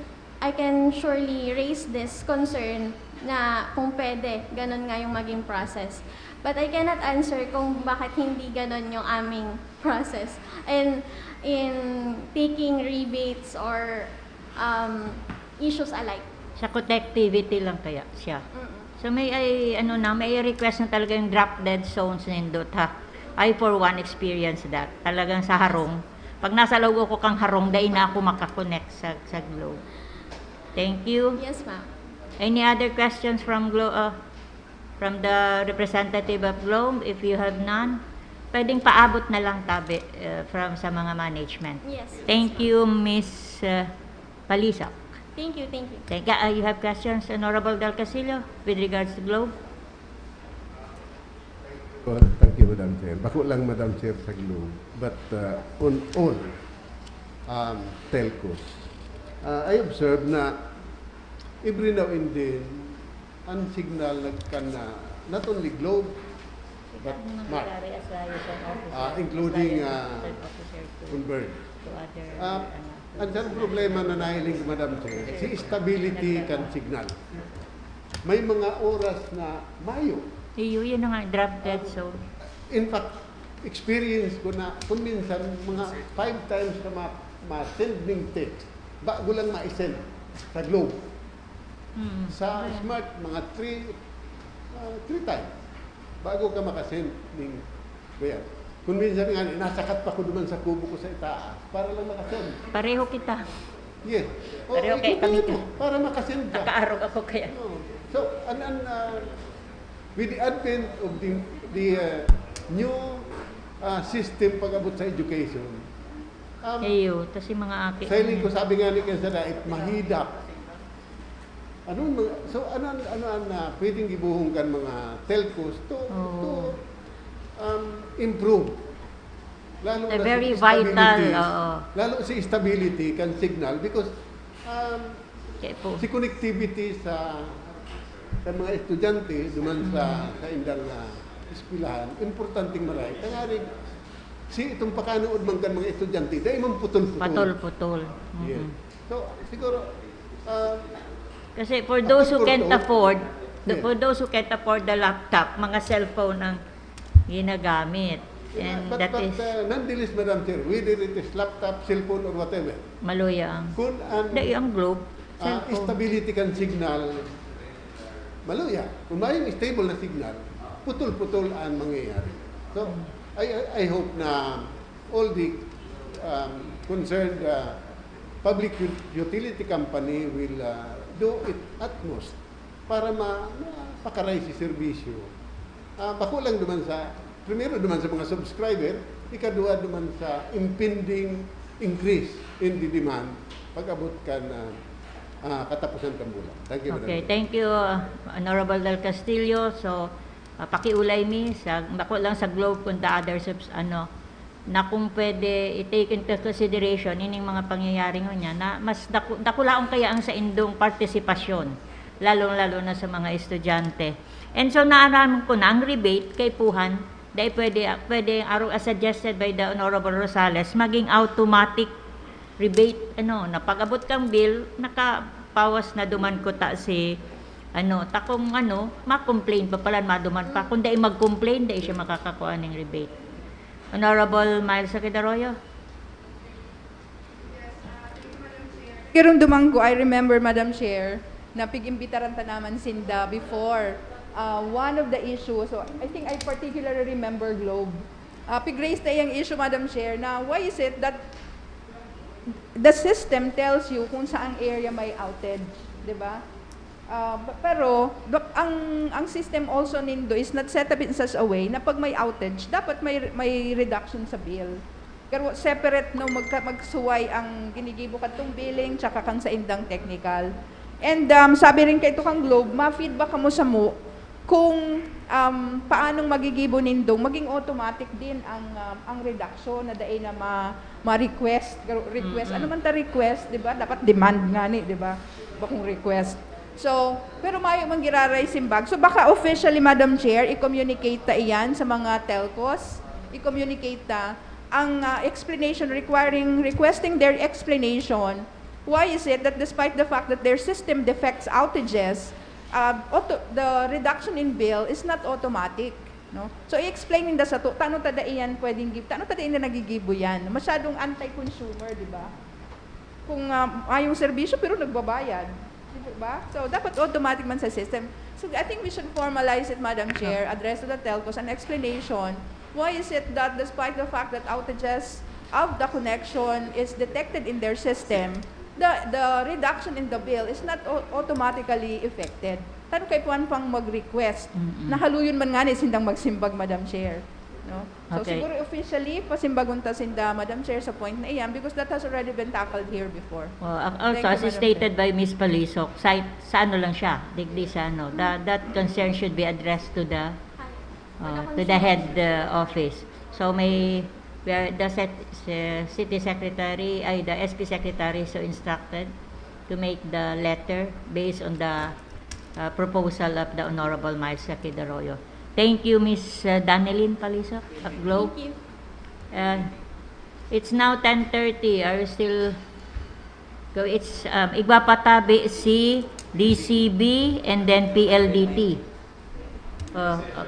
I can surely raise this concern na kung pwede, ganun nga yung maging process. But I cannot answer kung bakit hindi ganun yung aming process in in taking rebates or um, issues alike. Sa connectivity lang kaya siya. Mm-mm. So may I, ano na, may request na talaga yung drop dead zones nindot ha. I for one experience that. Talagang sa harong. Pag nasa loob ko kang harong, dai na ako makakonect sa, sa Globe. Thank you. Yes, ma'am. Any other questions from Glo uh, from the representative of Globe? If you have none, pwedeng paabot na lang tabi uh, from sa mga management. Yes. Thank you, Miss uh, Palisok. Thank you, thank you. Thank you. Uh, you have questions, Honorable Del Castillo, with regards to Globe? Well, thank you, Madam Chair. Bako lang, Madam Chair, sa Globe. But uh, on all um, telcos, uh, I observe na every now and then, ang signal nagkan na not only Globe, but Smart. Uh, including uh, Converge. Uh, ang isang problema na nahiling ko, Madam Chair, si stability kan signal. May mga oras na mayo. Iyo, yun na nga, drop dead zone. In fact, experience ko na kung minsan mga five times na ma- ma-send ning text, bago lang ma-send sa Globe. Hmm. Sa Ayan. Smart, mga three, ah, three times bago ka makasend ning bayan. Kung minsan nga, nasakat pa ko duman sa kubo ko sa itaas para lang makasend. Pareho kita. Yes. O, Pareho kay ikita kami mo, ka. Para makasend ka. Nakaarog ako kaya. Oo. So, an, an, ah, with the advent of the, the ah, new ah, system pag-abot sa education, um, Iyo, tas yung mga aki. sa hiling ko, sabi nga ni Ken Sadait, mahidap. Ano, mga- so, ano, ano, ano ang ah, pwedeng gibuhon kan mga telcos to, Oo. to um, improve? Lalo They're na very sa stability. Vital, oo. Lalo si stability kan signal because um, Kaya po. si connectivity sa sa mga estudyante duman sa sa indang ah, eskwelahan, importanteng maray. Kaya si itong pakanood man kan mga estudyante, dahil man putol-putol. Patol-putol. Yes. Mm-mm. So, siguro, ah, Kasi for those who Apil can't kurto. afford, the, Yeah. for those who can't afford the laptop, mga cellphone ang ginagamit. And but, that but is uh, nonetheless, Madam Chair, whether it is laptop, cellphone, or whatever, maluya ang... kung ang Dai ang Globe, ah, cellphone. stability kan signal, maluya. Kung may stable na signal, putol-putol ang mangyayari. So, I, I, I hope na all the um, concerned uh, public ut- utility company will uh, do it utmost para ma mapakaray si serbisyo. Ah, bako lang duman sa, primero duman sa mga subscriber, ikaduha duman sa impending increase in the demand pag-abot kan ah, ah, katapusan kan bulan. Thank you, Madam Okay, Chair. Thank you, uh, Honorable Del Castillo. So, uh, pakiulay mi sa, bako lang sa Globe, kung the other subs, ano, na kung pwede i-take into consideration ining mga pangyayari ngunyan na mas daku, dakulaon kaya ang saindong partisipasyon, lalong-lalo na sa mga estudyante. And so, naaraman ko na ang rebate kaipuhan, dai pwede, pwede, aro-, as suggested by the Honorable Rosales, maging automatic rebate, ano, na pag-abot kang bill, nakapawas na duman ko ta si, ano, ta kung ano, ma-complain pa pala, maduman pa. Kung dai mag-complain, dai siya makakakuha ng rebate. Honorable Miles Sakid Arroyo? Kirumduman ko, I remember, Madam Chair, na pig-imbitaran ta naman sinda before. Uh, one of the issues, so I think I particularly remember Globe. Uh, pig-raise na iyang issue, Madam Chair, na why is it that the system tells you kung saang area may outage, di ba? Uh, b- pero but ang ang system also nindo is not set up in such a way na pag may outage, dapat may may reduction sa bill. Pero separate, no, magka, magsuway ang ginigibo kadtong billing tsaka kang saindang technical. And, um, sabi rin kay Tukang Globe, ma-feedback kamo samo kung, um, paanong magigibo nindong maging automatic din ang, um, ang reduction na dai na ma-, ma-request, request, Mm-mm. ano man ta request, di ba? Dapat demand nga ni, di ba? Bakong request. So, pero mayo man giraray simbag. So, baka officially, Madam Chair, i-communicate ta iyan sa mga telcos, i-communicate ta ang, ah, explanation requiring, requesting their explanation. Why is it that despite the fact that their system defects outages, uh, auto-, the reduction in bill is not automatic, no? So, i-explain ninda sato, tano ta dai yan pwedeng gib-, tano ta dai na nagigibo yan. Masyadong anti-consumer, di ba? Kung, ah, mayong serbisyo pero nagbabayad, di ba? So, dapat automatic man sa system. So, I think we should formalize it, Madam Chair, address to the telcos, an explanation. Why is it that despite the fact that outages of the connection is detected in their system, the, the reduction in the bill is not au-, automatically effected? Tano kaipuhan pang mag-request? Mm-mm. Na haluyon man ngani sindang magsimbag, Madam Chair, no? So, Okay. siguro officially, pasimbagon ta sinda, Madam Chair, sa point na iyan because that has already been tackled here before. Well, ac-, Thank also, you, as Madam stated Chair. by Miss Palisok, sa, sa ano lang siya, digdi sa ano, the, that concern should be addressed to the, uh, to the head, uh, office. So may, we are, the set-, se-, city secretary, ay, the S P secretary so instructed to make the letter based on the, uh, proposal of the Honorable Miles Jackie Arroyo. Thank you, Miss, uh, Danilyn Palisok of Globe. Thank you. Uh, it's now ten thirty. Are you still go? It's, um, igwa pa tabi si D C B and then P L D T. Oh, uh,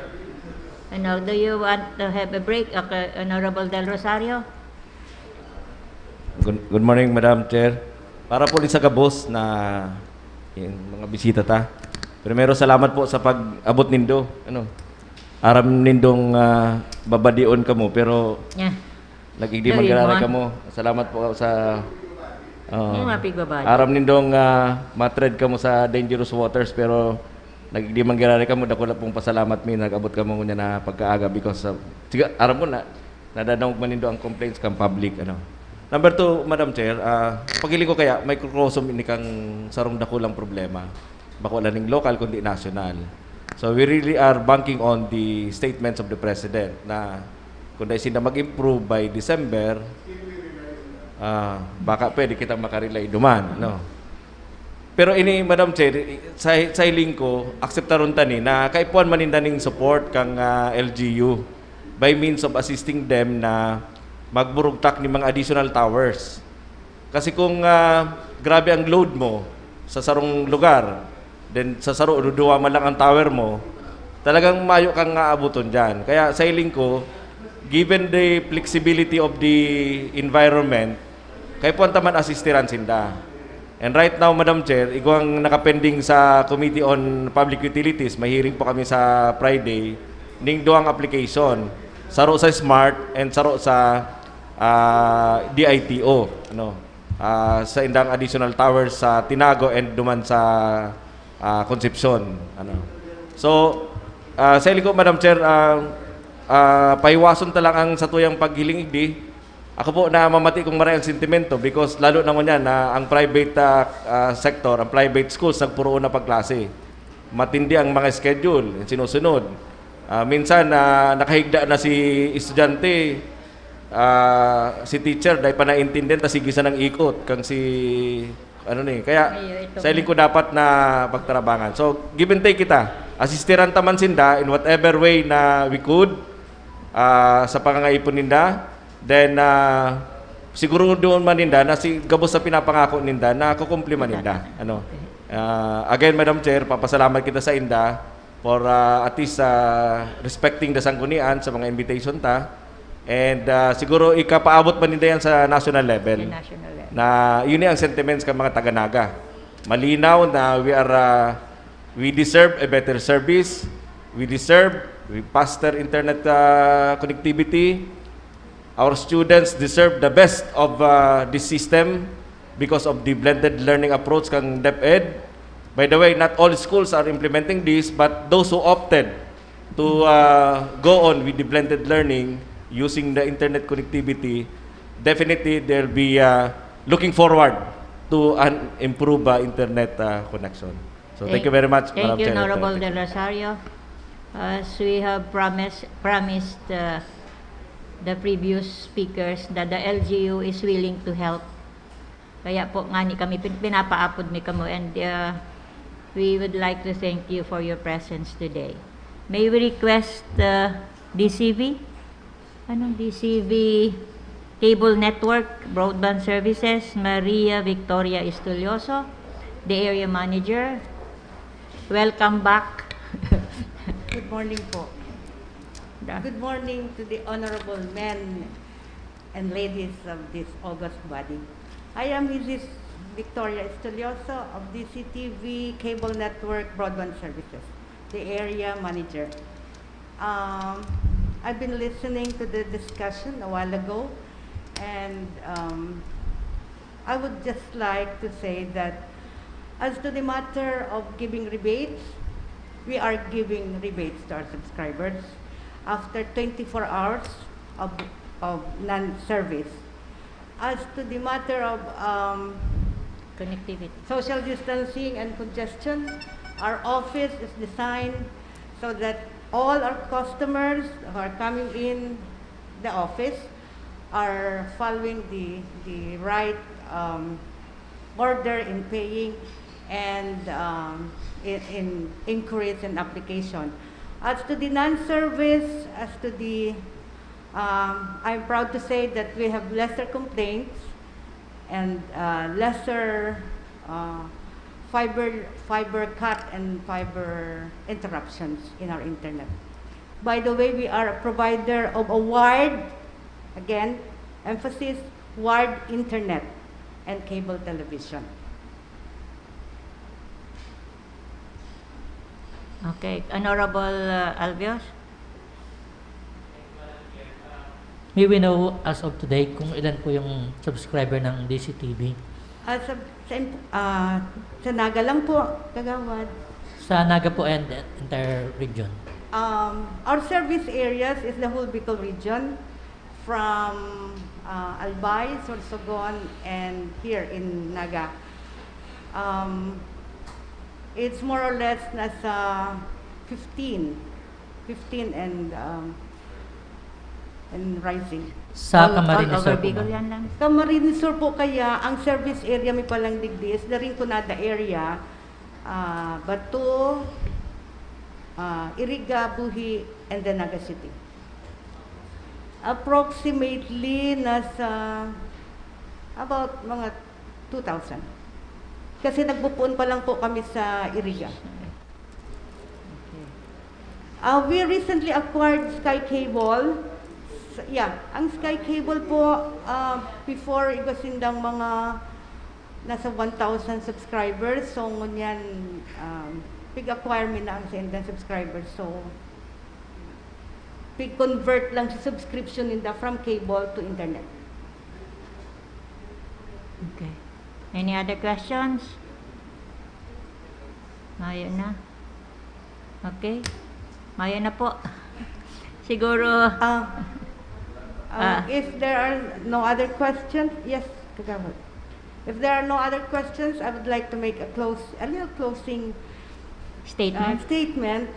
ano, do you want to have a break, okay, Honorable Del Rosario? Good, good morning, Madam Chair. Para po ulit sa gabos na yung mga bisita ta. Primero, salamat po sa pag-abot nindo. Ano, aram nindong, ah, babadion kamo, pero Yeah. nag-igdi Sorry, man giraray Mon. kamo. Salamat po sa, ah, Yung mga pigbabadi. aram nindong, ah, matread kamo sa dangerous waters, pero nag-igdi man giraray kamo. Dakula pong pasalamat mi, nag-abot kamo ngunyan na pagkaaga because of, sige, aram mo na, nadadangog man nindo ang complaints kan public, ano. Number two, Madam Chair, ah, paghiling ko kaya, microcosm ini kang sarong dakulang problema. Bako lang ning local, kundi national. So, we really are banking on the statements of the President na kung dai sinda mag-improve by December, ah, baka pwede kitang makarelay duman, no? Pero ini, Madam Chair, sa, sa hiling ko, akseptaron ta ni na kaipuhan man ninda ning support kang, ah, L G U by means of assisting them na magburugtak ni mga additional towers. Kasi kung, ah, grabe ang load mo sa sarong lugar, then sa saro, duduwa man lang ang tower mo, talagang mayo kang aabuton diyan. Kaya sa hiling ko, given the flexibility of the environment, kaipuhan ta man asistiran sinda. And right now, Madam Chair, igwang nakapending sa Committee on Public Utilities, may hearing po kami sa Friday, ning duwang application, saro sa SMART and saro sa, ah, D I T O, ano, ah, sa indang additional towers sa Tinago and duman sa, ah, Concepcion, ano. So, ah, sa hiling ko, Madam Chair, ah, ah, pahiwason ta lang ang satuyang paghiling igdi. Ako po, namamati kong maray ang sentimento because lalo na ngunyan na ang private, ah, ah, sector, ang private schools, nagpuroon na pagklase. Matindi ang mga schedule, sinusunod. Ah, minsan, ah, nakahigda na si estudyante, ah, si teacher, dai pa naintindihan, tas sige sanang ikot, kang si, ano ni. Kaya, Mayo ito. sa hiling ko dapat na pagtarabangan. So, give and take kita. Asistiran ta man sinda in whatever way na we could, ah, sa pangangaipon ninda. Then, ah, siguro doon man ninda na si, gabos sa pinapangako ninda, nakukumpli man ninda. Ano? Ah, again, Madam Chair, papasalamat kita sa inda for, ah, at least, ah, respecting the Sanggunian sa mga invitation ta. And, ah, siguro ikapaabot man ninda yan sa national level. Sa national level. Na yun ang sentiments kan mga taga-Naga. Malinaw na we are, ah, we deserve a better service. We deserve, we faster internet, ah, connectivity. Our students deserve the best of, uh, this system because of the blended learning approach kang DepEd. By the way, not all schools are implementing this, but those who opted to, uh, go on with the blended learning using the internet connectivity, definitely they'll be, uh, looking forward to an improved, uh, internet, uh, connection. So, thank you very much, Thank Madam you, Chair. Honorable Thank Del you. Rosario. As we have promised, promised uh, the previous speakers that the L G U is willing to help. Kaya po ngani kami, pin- pinapaapod mi kamo, and uh, we would like to thank you for your presence today. May we request uh, D C V? Anong D C V? Cable Network, Broadband Services, Maria Victoria Estudioso, the area manager. Welcome back. Good morning po. Da- Good morning to the honorable men and ladies of this august body. I am Missus Victoria Estudioso of D C T V Cable Network Broadband Services, the area manager. Um, I've been listening to the discussion a while ago, and um, I would just like to say that as to the matter of giving rebates, we are giving rebates to our subscribers after twenty-four hours of, of non-service. As to the matter of um, Connectivity. social distancing and congestion, our office is designed so that all our customers who are coming in the office are following the, the right um, order in paying and um, in, in inquiries and application. As to the non-service, as to the, um, I'm proud to say that we have lesser complaints and uh, lesser uh, fiber fiber cut and fiber interruptions in our internet. By the way, we are a provider of a wired, again, emphasis, wired internet and cable television. Okay, Honorable uh, Albios? May we know as of today kung ilan po yung subscriber ng D C T V? Ah, sa, sa, imp- ah, sa Naga lang po, Kagawad. Sa Naga po and entire region. Um, our service areas is the whole Bicol region, from uh, Albay, Sorsogon, and here in Naga. Um, it's more or less nasa fifteen, fifteen and um, and rising. Sa All- Camarines all Sur over po, Bicol ma'am. Yan lang. Camarines Sur po kaya, ang service area mi palang digdi is the Rinconada area, uh, Bato, uh, Iriga, Buhi, and then Naga City. Approximately nasa about mga two thousand. Kasi nagpupuon pa lang po kami sa Iriga. Uh, we recently acquired Sky Cable. S- Yeah, ang Sky Cable po, uh, before igwa sindang mga nasa one thousand subscribers. So, ngunyan, um, pig-acquire mi na ang sindang subscribers. So, pig-convert lang sa subscription ninda from cable to internet. Okay. Any other questions? Mayo na. Okay. Mayo na po. Siguro, Ah, uh, Ah. If there are no other questions, yes, Kagawad. If there are no other questions, I would like to make a close, a little closing uh, statement. Statement.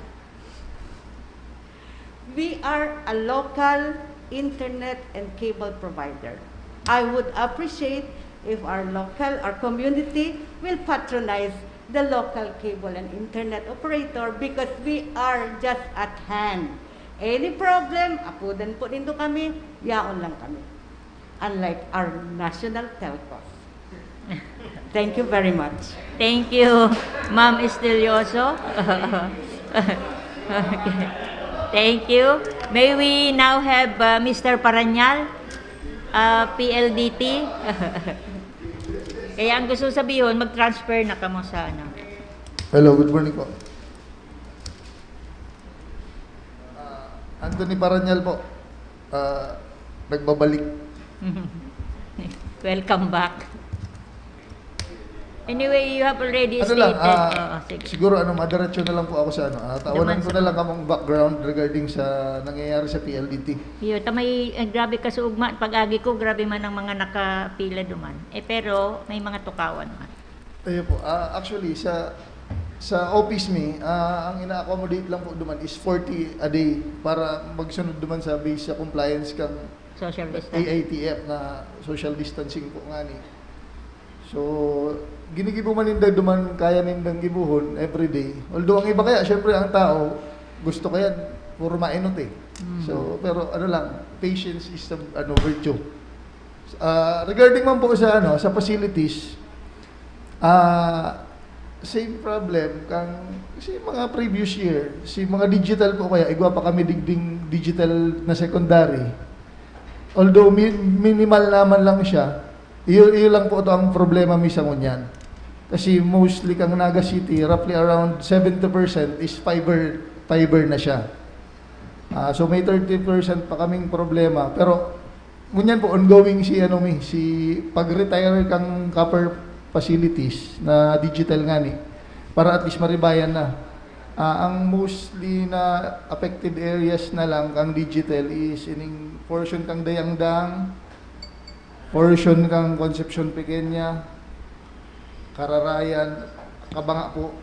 We are a local internet and cable provider. I would appreciate if our local, our community will patronize the local cable and internet operator because we are just at hand. Any problem, apodan po nindo kami, yaon lang kami. Unlike our national telcos. Thank you very much. Thank you, Ma'am Estilioso. Okay. Thank you. May we now have uh, Mister Paranyal, uh, P L D T. Kaya ang gusto sabihon, mag-transfer na kamo sa ano. Hello, good morning po. Ah, Anthony Paranyal po. Ah, nagbabalik. Welcome back. Anyway, you have already Ano lang, stated. ah, Oo, sige. siguro ano, madiretso na lang po ako sa ano. Ah, tawanan Naman ko sa- na lang kamong background regarding sa nangyayari sa P L D T. Iyo, ta may, eh, grabe ka sa ugma. Pag-agi ko, grabe man ang mga nakapila duman. Eh, pero may mga tukawan man. Ayun po. Ah, actually, sa sa office mi, ah, ang ina-accommodate lang po duman is forty a day para magsunod duman sa base sa compliance kang Social A distance. I T F na social distancing po nga ni. So, ginigibo man ninda duman, kaya nindang gibuhon every day. Although ang iba kaya, syempre ang tao, gusto kaya puro mainot eh. Mm. So, pero ano lang, patience is a ano, virtue. Ah, regarding man po sa ano, sa facilities, ah, same problem kang si mga previous year, si mga digital po kaya, igwa pa kami digding digital na secondary. Although mi- minimal naman lang siya, iyo, iyo lang po to ang problema mi sa ngunyan. Kasi mostly kang Naga City, roughly around seventy percent is fiber, fiber na siya. Ah, so may thirty percent pa kaming problema. Pero ngunyan po, ongoing si, ano, mi, si pag-retire kang copper facilities na digital nga ni, para at least maribayan na. Ah, ang mostly na affected areas na lang kang digital is ining portion kang Dayangdang, portion kang Concepcion Pequeña, Cararayan, Kabanga po,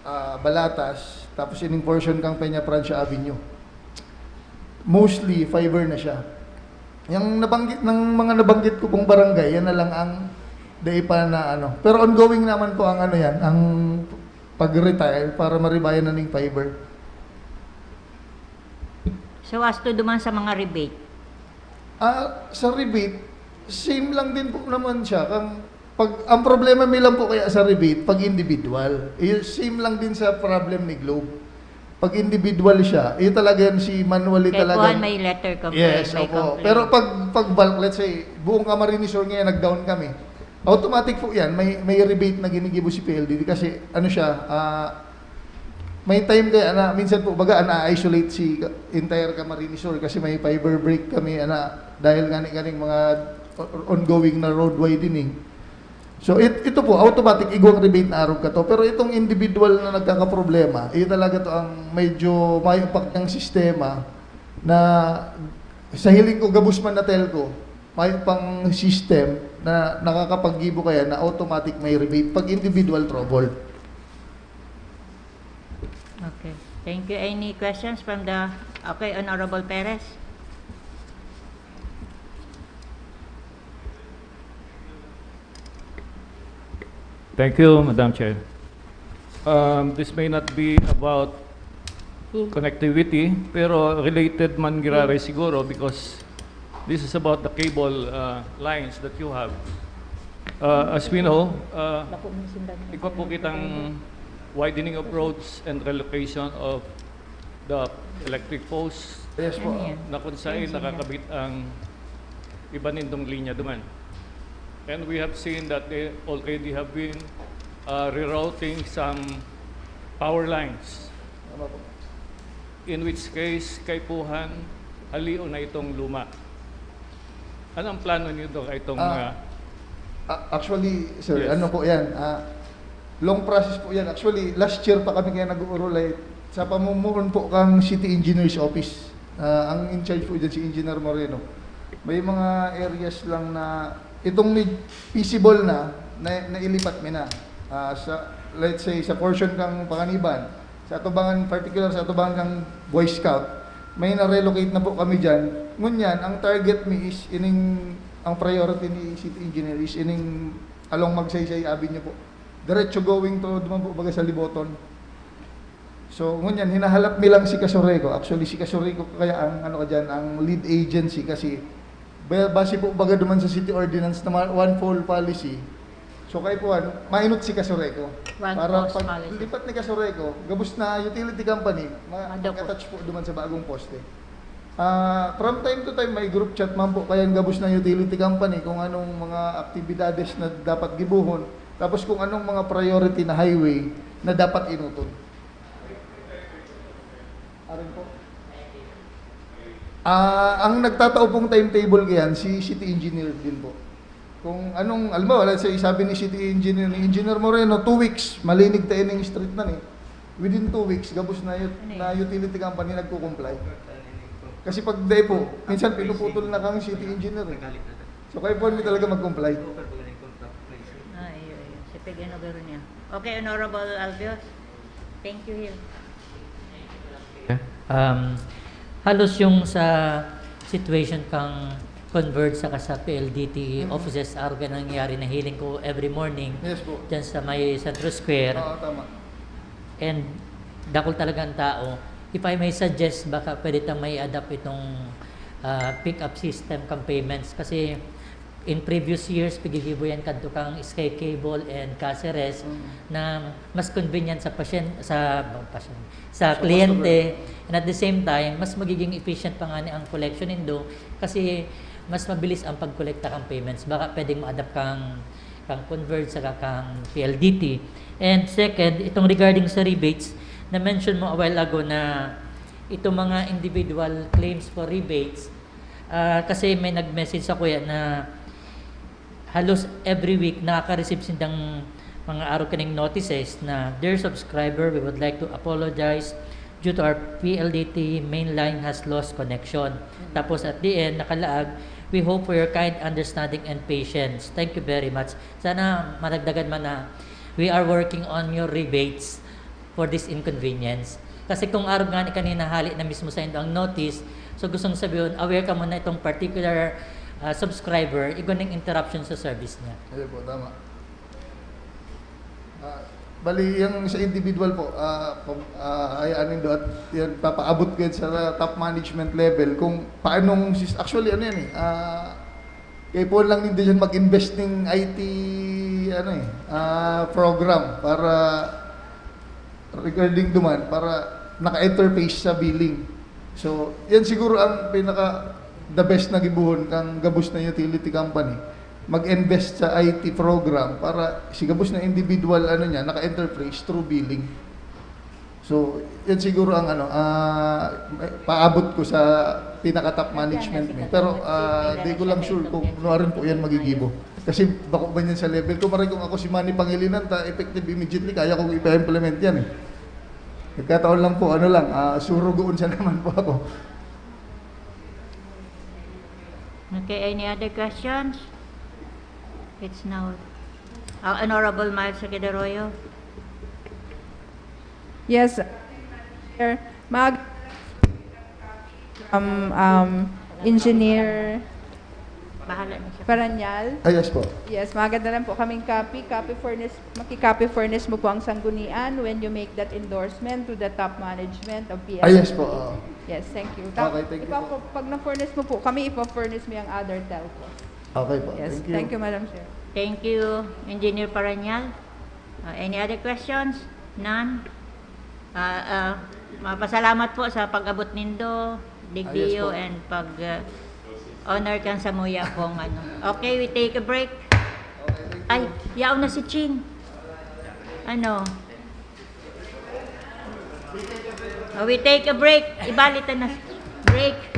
ah, Balatas, tapos ining portion kang Peña Francia Avenue. Mostly fiber na siya. Yung nabanggit ng mga nabanggit ko pong barangay, yan na lang ang dai pa na ano. Pero ongoing naman po ang ano yan, ang pag-retile para maribayan na ning fiber. So, as to duman sa mga rebate, Ah, sa rebate, same lang din po naman siya. Kang, pag, ang problema mi lang po kaya sa rebate, pag individual. Eh, same lang din sa problem ni Globe. Pag individual siya, iyo talaga yan si manually kaya talaga. Kuan, may letter complaint, Yes, may opo. complaint. Pero pag, pag bulk, let's say, buong Camarines Sur ngayon, nag-down kami. Automatic po yan, may, may rebate na ginigibo si P L D T kasi ano siya, ah, may time kaya na minsan po baga na-isolate si ka- entire Camarines Sur kasi may fiber break kami ana dahil nga ni kaning mga o- ongoing na road widening. So it, ito po automatic igwang rebate na arog ka to, pero itong individual na nagkakaproblema, iyo talaga to ang medyo mayo pa kang sistema na sa hiling ko gabos man na telco, mayo pang system na nakakapaggibo kaya na automatic may rebate pag individual trouble. Okay. Thank you. Any questions from the, okay, Honorable Perez? Thank you, Madam Chair. Um, this may not be about connectivity, pero related man giraray siguro because this is about the cable uh, lines that you have. Uh, as we know, uh, igwa po kitang widening of roads and relocation of the electric posts Yes po. Ano yan? na kung saan Yes, sir. Nakakabit ang iba nindong linya duman. And we have seen that they already have been uh, rerouting some power lines. Tama po. In which case, kaipuhan, halion na itong luma. Ano ang plano niyo doon? Itong, Ah, uh, Ah, actually, sir, Yes. ano po yan? Ah, long process po yan. Actually, last year pa kami kaya nag-uurulay sa pamumuon po kang City Engineers Office. Ah, ang in charge po dyan si Engineer Moreno. May mga areas lang na itong ni- feasible na, na nailipat mi na. Ah, sa, let's say, sa portion kang Panganiban, sa atubangan, particular sa atubangan kang Boy Scout, may na-relocate na po kami dyan. Ngunyan, ang target mi is ining, ang priority ni City Engineer is ining along Magsaysay Avenue po. Diretso going to, duman po baga sa Liboton. So, ngunyan, hinahalap mi lang si Casureco. Actually, si Casureco kaya ang, ano ka dyan, ang lead agency kasi ba- base po baga duman sa city ordinance na ma- one fall policy. So, kaya po, ano, mainot si Casureco. One Para post pag policy. lipat ni Casureco, gabos na utility company, ma- Madako. mag-attach po duman sa bagong poste. Ah, from time to time, may group chat man po, kaya gabos na utility company kung anong mga aktibidades na dapat gibuhon, tapos kung anong mga priority na highway na dapat inuton. Arin po. Ah, ang nagtatao pong timetable kayan, si city engineer din po. Kung anong, alam mo, wala sa isabi ni City Engineer, ni Engineer Moreno, two weeks, malinig ta ining street na ni. Within two weeks, gabos na, ut- Ano yun? na utility company nagko-comply. Kasi pag day po, minsan pinuputol na kang City Engineer eh. So, kayo po talaga mag-comply. Ah, iyo, iyo. Si Peg Enogaro niya. Okay, Honorable Albios. Thank you, Hill. Um, halos yung sa situation kang Converge saka sa P L D T Mhm. offices, araw ka nangyayari na healing ko every morning Yes po. dyan sa may Centro Square. Oo, tama. And dakul talaga ang tao. If I may suggest, baka pwede tang may adapt itong ah, pick-up system kang payments. Kasi in previous years, pigigibo yan kadto kang Sky Cable and Caceres Mm. na mas convenient sa pasyente, sa pasyente, sa Sa kliyente, customer. And at the same time, mas magiging efficient pa nga ni ang collection nindo kasi mas mabilis ang pagkolekta kang payments. Baka pwedeng ma-adapt kang, kang Converge saka kang P L D T. And second, itong regarding sa rebates, na-mention mo a while ago na itong mga individual claims for rebates, ah, kasi may nag-message sa kuya na halos every week nakaka-receive sindang mga araw kining notices na, "Dear subscriber, we would like to apologize due to our P L D T main line has lost connection." Tapos at the end, nakalaag, "We hope for your kind understanding and patience. Thank you very much." Sana madagdagan man na, "We are working on your rebates for this inconvenience." Kasi kung arog nga ni kanina hali na mismo sa indo ang notice, so gustong sabihin, aware ka muna itong particular ah, subscriber, igwa ning interruption sa service niya. Ayun po, tama. Ah, bali, yung sa individual po, ah, pag, ah, hayaan nindo at yan, papaabot ko yan sa top management level kung paanong, sis- actually, ano yan eh, ah, kaipuhan lang nindo dyan mag-invest ng I T, ano eh, ah, program para regarding duman, para naka-interface sa billing. So, yan siguro ang pinaka the best na gibohon kang gabos na utility company. Mag-invest sa I T program para si gabos na individual, ano niya, naka-interface through billing. So, yan siguro ang ano, ah, paabot ko sa pinaka top management mi. Pero ah, di ko lang sure kung ano rin po yan magigibo. Kasi bako ba niyan sa level ko? Maray kung ako si Manny Pangilinan, ta effective immediately, kaya kong ipa-implement yan eh. Nagkataon lang po, ano lang, ah, surugoon siya naman po ako. Okay, any other questions? It's now uh, Honorable Miles Sakid Arroyo. Yes, Chair. Mag from um, Engineer Bahala na siya. Paranyal. Ah, yes po. Yes, maganda lang po kaming copy. Copy furnish, maki-copy furnish mo po ang sanggunian when you make that endorsement to the top management of P L. Ah, yes po. Oo. Yes, thank you. Ta- Okay, thank you ipa- po. Pag na-furnish mo po kami, ipa-furnish mo yung other telco. Okay po. Yes, Thank you. Thank you, Madam Chair. Thank you, Engineer Paranyal. Uh, any other questions? None? Uh, uh, mapasalamat po sa pag-abot nindo, Digdiyo, Ah, yes po. and pag uh, honor kan samuya pong ano. Okay, we take a break. Okay, thank you. Ay, yaon na si Ching. Ano? Uh, we take a break. Ibalik na. Break.